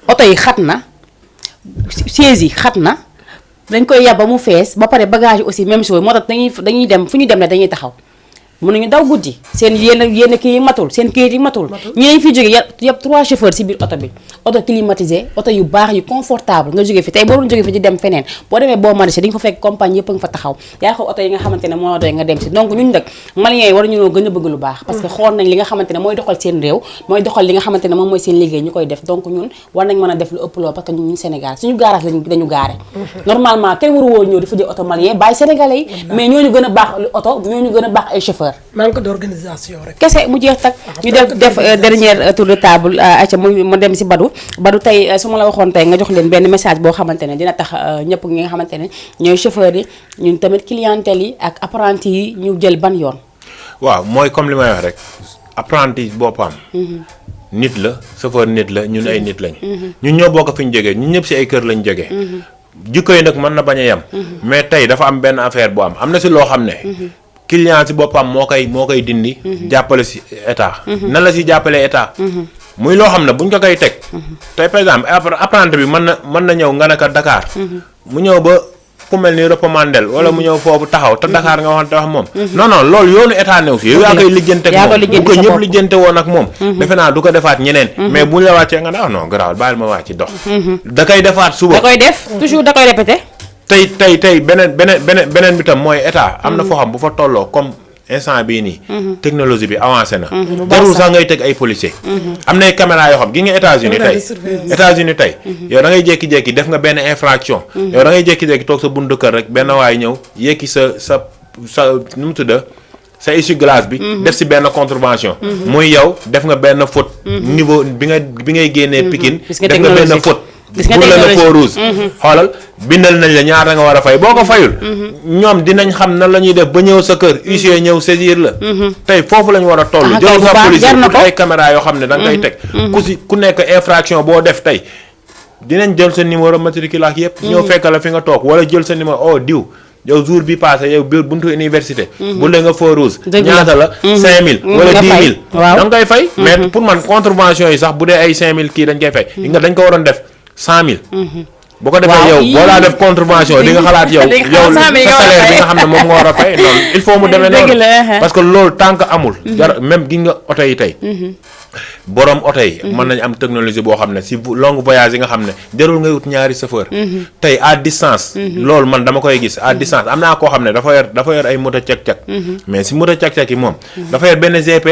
oto yi xat na sièges yi xat na dañ koy yab ba mu fees ba pare bagage yi aussi même chose moo tax dañuy dem fu ñu dem ne dañuy taxaw mënuñu daw guddi seen yenn kii yi matul seen kayit yi matul ñi lañ fi jóge yëpp 3 chauffeurs si biir oto bi oto climatisé oto yu baax yu confortable nga jóge fi tey boo doon jóge fi di dem feneen boo demee boo marché dañu fa fekk compagnie yëpp nga fa taxaw yaa xool oto yi nga xamante ne moo doy nga dem si donc ñun nag maliens yi war ñu gën a bëgg lu baax parce que xool nañ li nga xamante ne mooy doxal seen réew mooy doxal li nga xamante ne moom mooy seen liggéey ñu koy def donc ñun war nañ mën a def lu ëpp loolu parce que ñun Sénégal suñu garage dañu gaare normalement kenn waru woon ñëw di fa jël oto malien bàyyi sénégalais yi mais ñooñu gën a baax oto ñooñu gën a baax ay chauffeur organisation rek kese mu jeex tak ñu def dernier tour de table aca mu dem si Badou tey su ma la waxoon tey nga jox leen benn message boo xamante ne dina tax ñëpp ñi nga xamante ne ñooy chauffeurs yi ñun tamit clientèle yi ak apprenti yi ñu jël ban yoon waaw mooy comme li may wax rek apprenti boppam. nit la chauffeur nit la ñun ay nit lañ. ñun ñoo bokk fi ñu jógee ñun ñëpp si ay kër lañ jógee. jikko yi nag mën na bañ a yem. mais tey dafa am benn affaire bu am na si loo xam ne. client si boppam moo koy dindi. jàppale si état. nan la si jàppalee état. muy loo xam ne buñ ko koy teg. tey par exemple apprenti bi mën na ñëw nga ne ko Dakar. mu ñëw ba ku mel ni recommandel wala mu ñëw foofu taxaw te Dakar nga waxante wax moom. non loolu yoonu état new si yow yaa koy lijjante ak moom bu ko ñëpp lijjante woon ak moom. defe naa du ko defaat ñeneen. mais buñ la wàccee nga ne ah non garaawal bàyyil ma wàcc dox. da koy defaat suba. da koy def toujours da koy répété. tey beneen bi tam mooy état am na foo xam bu fa tolloo comme instant bii nii. technologie bi avancé na. jarul sax ngay teg ay policier. am nay caméra yoo xam gi nga États-Unis tey yow da ngay jékki-jékki def nga benn infraction. yow da ngay jékki-jékki toog sa buntu kër rek benn waay ñëw yékki sa nu mu tudda sa essuie-glace bi. def si benn contravention. muy yow def nga benn faute. niveau bi ngay génnee Pikine. def nga benn faute. gis nga pour la feu rouge. xoolal bindal nañ la ñaata nga war a fay boo ko fayul. ñoom dinañ xam nan la ñuy def ba ñëw sa kër huissier ñëw saisir la. tey foofu la ñu war a toll. jarul sa police pour ay caméra yoo xam ne da nga koy teg. ku nekk infraction boo def tey dinañ jël sa numéro matricule ak yëpp. ñëw fekk la fi nga toog wala jël sa numéro diw. yow jour bi passé yow biir buntu université. bu dee nga feu rouge. ñaata la 5000. wala 10 000. waaw da nga koy fay. mais pour man contravention yi sax bu dee ay 5000 kii dañ koy fay. nga dañ ko waroon def 100 000. bu ko defee yow boo laa def contravention di nga xalaat yow sa salaire bi nga xam ne moom nga war a fay noonu il faut mu demee noonu parce que loolu tant que amul. jar même gi nga oto yi tey. borom oto yi. mën nañ am technologie boo xam ne si longue voyage yi nga xam ne jarul ngay wut ñaari chauffeur. tey à distance. loolu man dama koy gis à distance am naa koo xam ne dafa yor ay moto cak-cak. mais si moto cak-cak yi moom. dafa yor benn GP.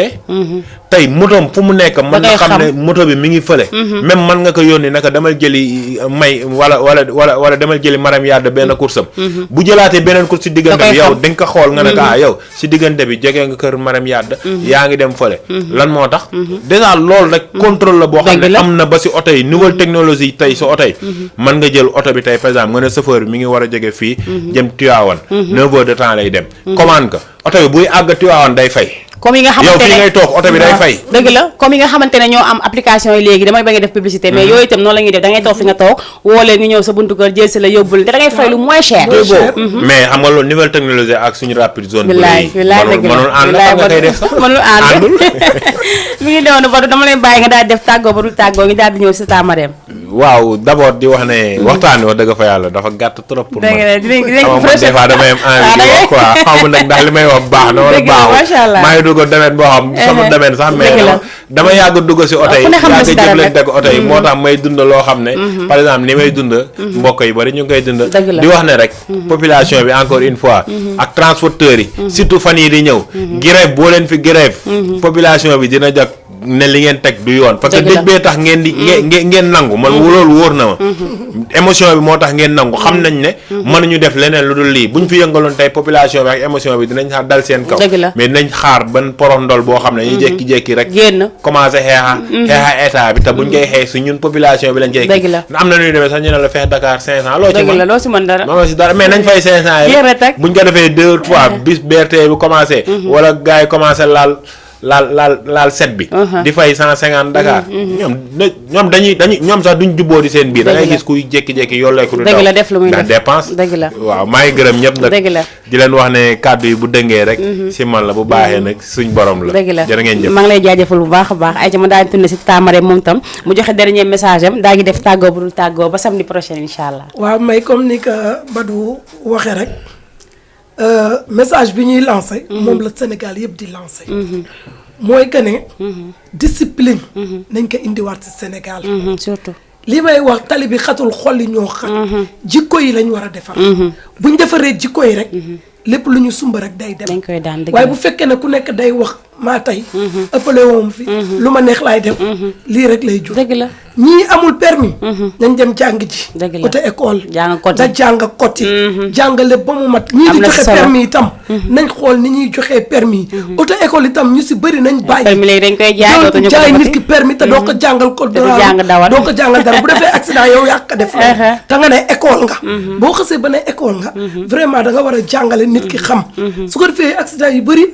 tey motoom fu mu nekk mën nga xam ne moto bi mi ngi fële. même mën nga ko yónni naka demal jëli may wala demal jëli maram yàdd benn course am. bu jëlaatee beneen course si diggante bi yow di nga ko xool nga ne ko yow si diggante bi jege nga kër maram yàdd. yaa ngi dem fële. lan moo tax. déjà loolu rek contrôle la boo xam ne am na ba si oto yi nouvelle technologie tey si oto yi. mën nga jël oto bi tey par exemple nga ne chauffeur bi mi ngi war a jóge fii. jëm Tivaouane. 9 heures de temps lay dem. commande ko oto bi buy àgg Tivaouane day fay. comme yi nga xamante ne yow fii ngay toog oto bi day fay. dëgg la comme yi nga xamante ne ñoo am application yi léegi damay bëgg a def publicité mais yooyu itam noonu la ñuy def da ngay toog fi nga toog woo leen ñu ñëw sa buntu kër jël si la yóbbul te da ngay fay lu moins cher. mais xam nga loolu nouvelle technologie ak suñu rapide zone. bilaay mënul ànd la nga koy def sax mënul ànd mi ngi doon ba dama leen bàyyi nga daal def tàggoo ba du tàggoo ngi daal di ñëw si Tamarème. waaw d'abord di wax ne waxtaan wax dëgg fa yàlla dafa gàtt trop pour man. dinañ des fois damay am envie di wax quoi xaw ma nag ndax li may wax baax na wala baaxul maa ngi dugg domaine boo xam sama domaine sax mais dama yàgg dugg si oto yi yàgg jëflante ak oto yi moo tax may dund loo xam ne par exemple ni may dund mbokk yi bari ñu ngi koy dund di wax ne rek population bi encore une fois ak transporteurs yi surtout fan yi di ñëw grève boo leen fi grève population bi dina jag ne li ngeen teg du yoon parce que dëj bee tax ngeen di ngeen nangu man loolu wóor na ma émotion bi moo tax ngeen nangu xam nañ ne mënuñu def leneen lu dul lii bu ñu fi yëngaloon tey population bi ak émotion bi dinañ xaar dal seen kaw mais dinañ xaar ban porondol boo xam ne ñu jékki-jékki rek commencé xeexa état bi te buñ koy xeex si ñun population bi lañ koy am na ñuy demee sax ñu ne la feex Dakar 500 loo ci mën dara mais nañ fay 500 yi buñ ko defee 2 3 bis BRT bi commencé wala gars yi commencé laal set bi di fay 150 Dakar ñoom dañuy ñoom sax duñ jubboo di seen biir da ngay gis kuy jékki-jékki yoolu lay ko du daw la def lu muy def dépense dëgg la waaw maa ngi gërëm ñëpp nag di leen wax ne kàddu yi bu dëngee rek si man la bu baaxee nag suñ borom la dëgg la jërë ngeen jëf maa ngi lay jaajëfal bu baax a baax ay ca ma daal di tourné si Tamarème moom tam mu joxe dernier message am daa ngi def tàggoo bu dul tàggoo ba samedi prochain incha allah. waaw may comme ni ko Badou waxee rek message bi ñuy lancé moom la Sénégal yëpp di lancé mooy que ne discipline nañ ko indiwaat ci Sénégal surtout li may wax tali bi xatul xol yi ñoo xat jikko yi lañ war a defar buñ defaree jikko yi rek lépp lu ñu sumb rek day dem dañ koy daan dëgg waaye bu fekkee ne ku nekk day wax maa tey ëppale woom fi lu ma neex laay def lii rek lay jur dëgg la ñii amul permis nañ dem jàng ji auto école da jàng koti jàng lépp ba mu mat ñii di joxe permis itam nañ xool ni ñuy joxee permis auto école itam ñu si bëri nañ bàyyi permis léegi dañ koy jaay nit ki permis te doo ko jàngal ko doo ko jàngal dara bu defee accident yow yaa ko def te nga ne école nga boo xasee ba ne école nga vraiment da nga war a jàngale nit ki xam su ko defee accident yu bëri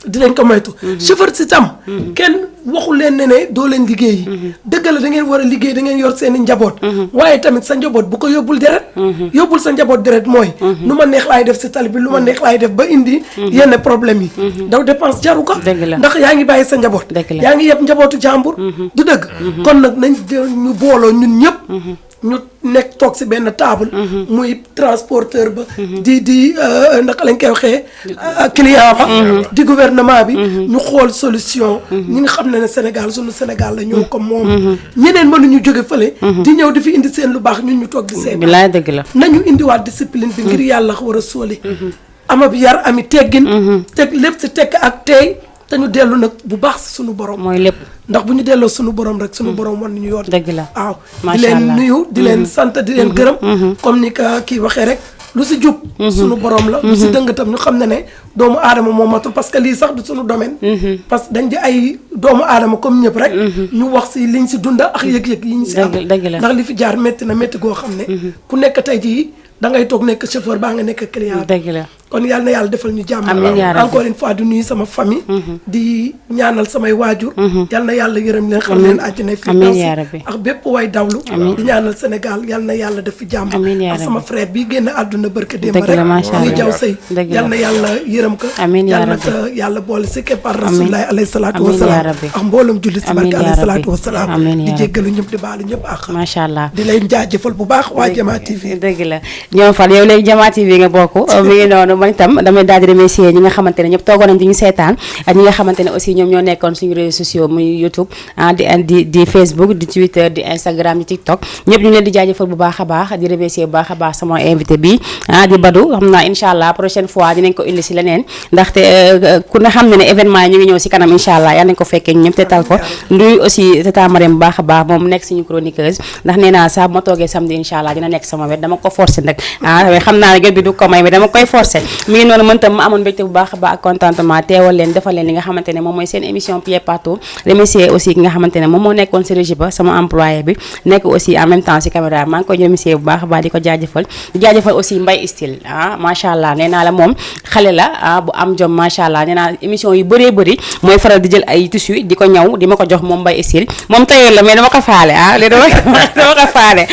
dinañ ko moytu. chauffeur si tam. kenn waxu leen ne doo leen liggéeyi. dëgg la da ngeen war a liggéey da ngeen yor seen i njaboot. waaye tamit sa njaboot bu ko yóbbul deret. yóbbul sa njaboot deret mooy. lu ma neex laay def si tali bi lu ma neex laay def ba indi. yenn problème yi. daw dépense jaru ko. ndax yaa ngi bàyyi sa njaboot. yaa ngi yeb njabootu jàmbur. du dëgg. kon nag nañ ñu booloo ñun ñëpp. ñu nekk toog si benn table. muy transporteur ba. di naka lañ koy waxee. client ba. di gouvernement bi. ñu xool solution. ñi nga xam ne Sénégal sunu Sénégal la ñoo ko moom. ñeneen mënuñu jóge fële. di ñëw di fi indi seen lu baax ñun ñu toog di seen. bilaay dëgg la nañu indiwaat discipline bi ngir yàlla war a sóoli. ama bi yar ami teggin. teg lépp si tekk ak tey. te ñu dellu nag bu baax si sunu borom. mooy lépp. ndax bu ñu delloo sunu borom rek sunu borom wan ñu yoon. dëgg la waaw macha di leen allah nuyu di leen sant di leen gërëm. comme ni ka kii waxee rek lu si jub. sunu borom la. lu si dëng tam ñu xam ne doomu aadama moo matul parce que lii sax du sunu domaine. parce que dañ di ay doomu aadama comme ñëpp rek. ñu wax si liñ si dunda ak yëg-yëg yi ñu si am. dëgg la ndax li fi jaar métti na métti goo xam ne. ku nekk tey jii da ngay toog nekk chauffeur baa nga nekk client. dëgg la kon yàlla na yàlla defal ñu jàmm. amiin yaa rabbi. encore une fois di nuyu sama famille. di ñaanal samay waajur. yàlla na yàlla yërëm leen xam leen àjjana fi amiin yaa rabbi. ak bépp way dawlu. di ñaanal Sénégal yàlla na yàlla def fi jàmm. amiin yaa ak sama rabbi. frère bi génn àdduna barke démb dëgg la macha muy allah. jaw sëy dëgg la yàlla na yàlla yërëm ko. amiin yaa yàlla na rabbi. ko yàlla boole si keppar rasulullahi alayhi salaatu amiin yaa wasalaam rabbi. ak mboolem julli si amiin barke yaa alayhi salaatu rabbi. wasalaam amiin di yaa rabbi. jéggalu ñëpp di baalu ñëpp ak macha allah. di leen jaajëfal bu baax waa Jama TV. dëgg la ñoom Fall yow léegi Jama TV nga bokk mi ngi noonu man itam damay daal di remercier ñi nga xamante ne ñëpp toogoon nañ di ñu seetaan ak ñi nga xamante ne aussi ñoom ñoo nekkoon suñu réseaux sociaux muy YouTube di Facebook di Twitter di Instagram di TikTok ñëpp ñu leen di jaajëfal bu baax a baax di remercier bu baax a baax sama invité bi di Badou xam naa incha allah prochaine fois dinañ ko indi si leneen ndaxte ku ne xam ne événement yi ñu ngi ñëw si kanam incha allah yal nañ ko fekkee ñëpp te tal ko nuyu aussi tata Marème bu baax a baax moom nekk suñu chroniqueuse ndax nee naa saa bu ma toogee samedi incha allah dina nekk sama wet dama ko forcé nag xam naa ne gën bi du ko may mais dama koy forcé mi ngi noonu mën tam ma amoon mbégte bu baax a baax ak contentement teewal leen defal leen li nga xamante ne moom mooy seen émission Pied Partout remercier aussi ki nga xamante ne moom moo nekkoon si régie ba sama employé bi nekk aussi en même temps si caméra maa ngi koy remercier bu baax a baax di ko jaajëfal di jaajëfal aussi Mbaye Style macha allah nee naa la moom xale la bu am jom macha allah nee naa émission yu bëree bëri mooy faral di jël ay tissu di ko ñaw di ma ko jox moom Mbaye Style moom tailleur la mais dama ko faale léegi dama ko faale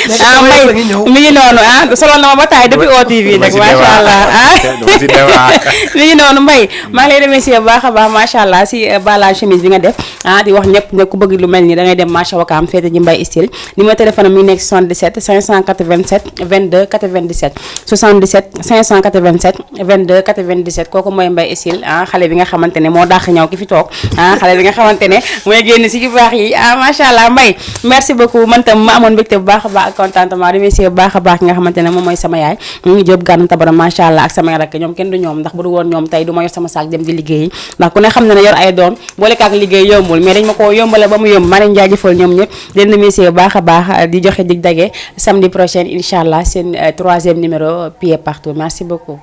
Mbaye mi ngi noonu solo na ma ba taay depuis OTV nag macha allah mi ngi noonu Mbaye maa ngi lay remercier bu baax a baax macha allah si bala chemise bi nga def di wax ñëpp ne ku bëgg lu mel ni da ngay dem marché Wakaam féete ji Mbaye Style numéro téléphone mi ngi nekk 77 587 22 97 77 587 22 97 kooku mooy Mbaye Style xale bi nga xamante ne moo dàq ñëw ki fi toog xale bi nga xamante ne mooy génn si yu baax yi macha allah Mbaye merci beaucoup man tam ma amoon mbégte bu baax a baax ak contentement remercier bu baax a baax ki nga xamante ne moom mooy sama yaay mu ngi jóob gànn tabara macha allah ak sama rakk ñoom kenn du ñoom ndax bu du woon ñoom tey du ma yor sama saak dem di liggéeyi ndax ku ne xam ne yor ay doom boole kaak liggéey yombul mais dañ ma ko yombale ba mu yomb ma leen jaajëfal ñoom ñëpp leen remercier bu baax a baax di joxe dig dage samedi prochain incha allah seen 3e numéro Pied Partout merci beaucoup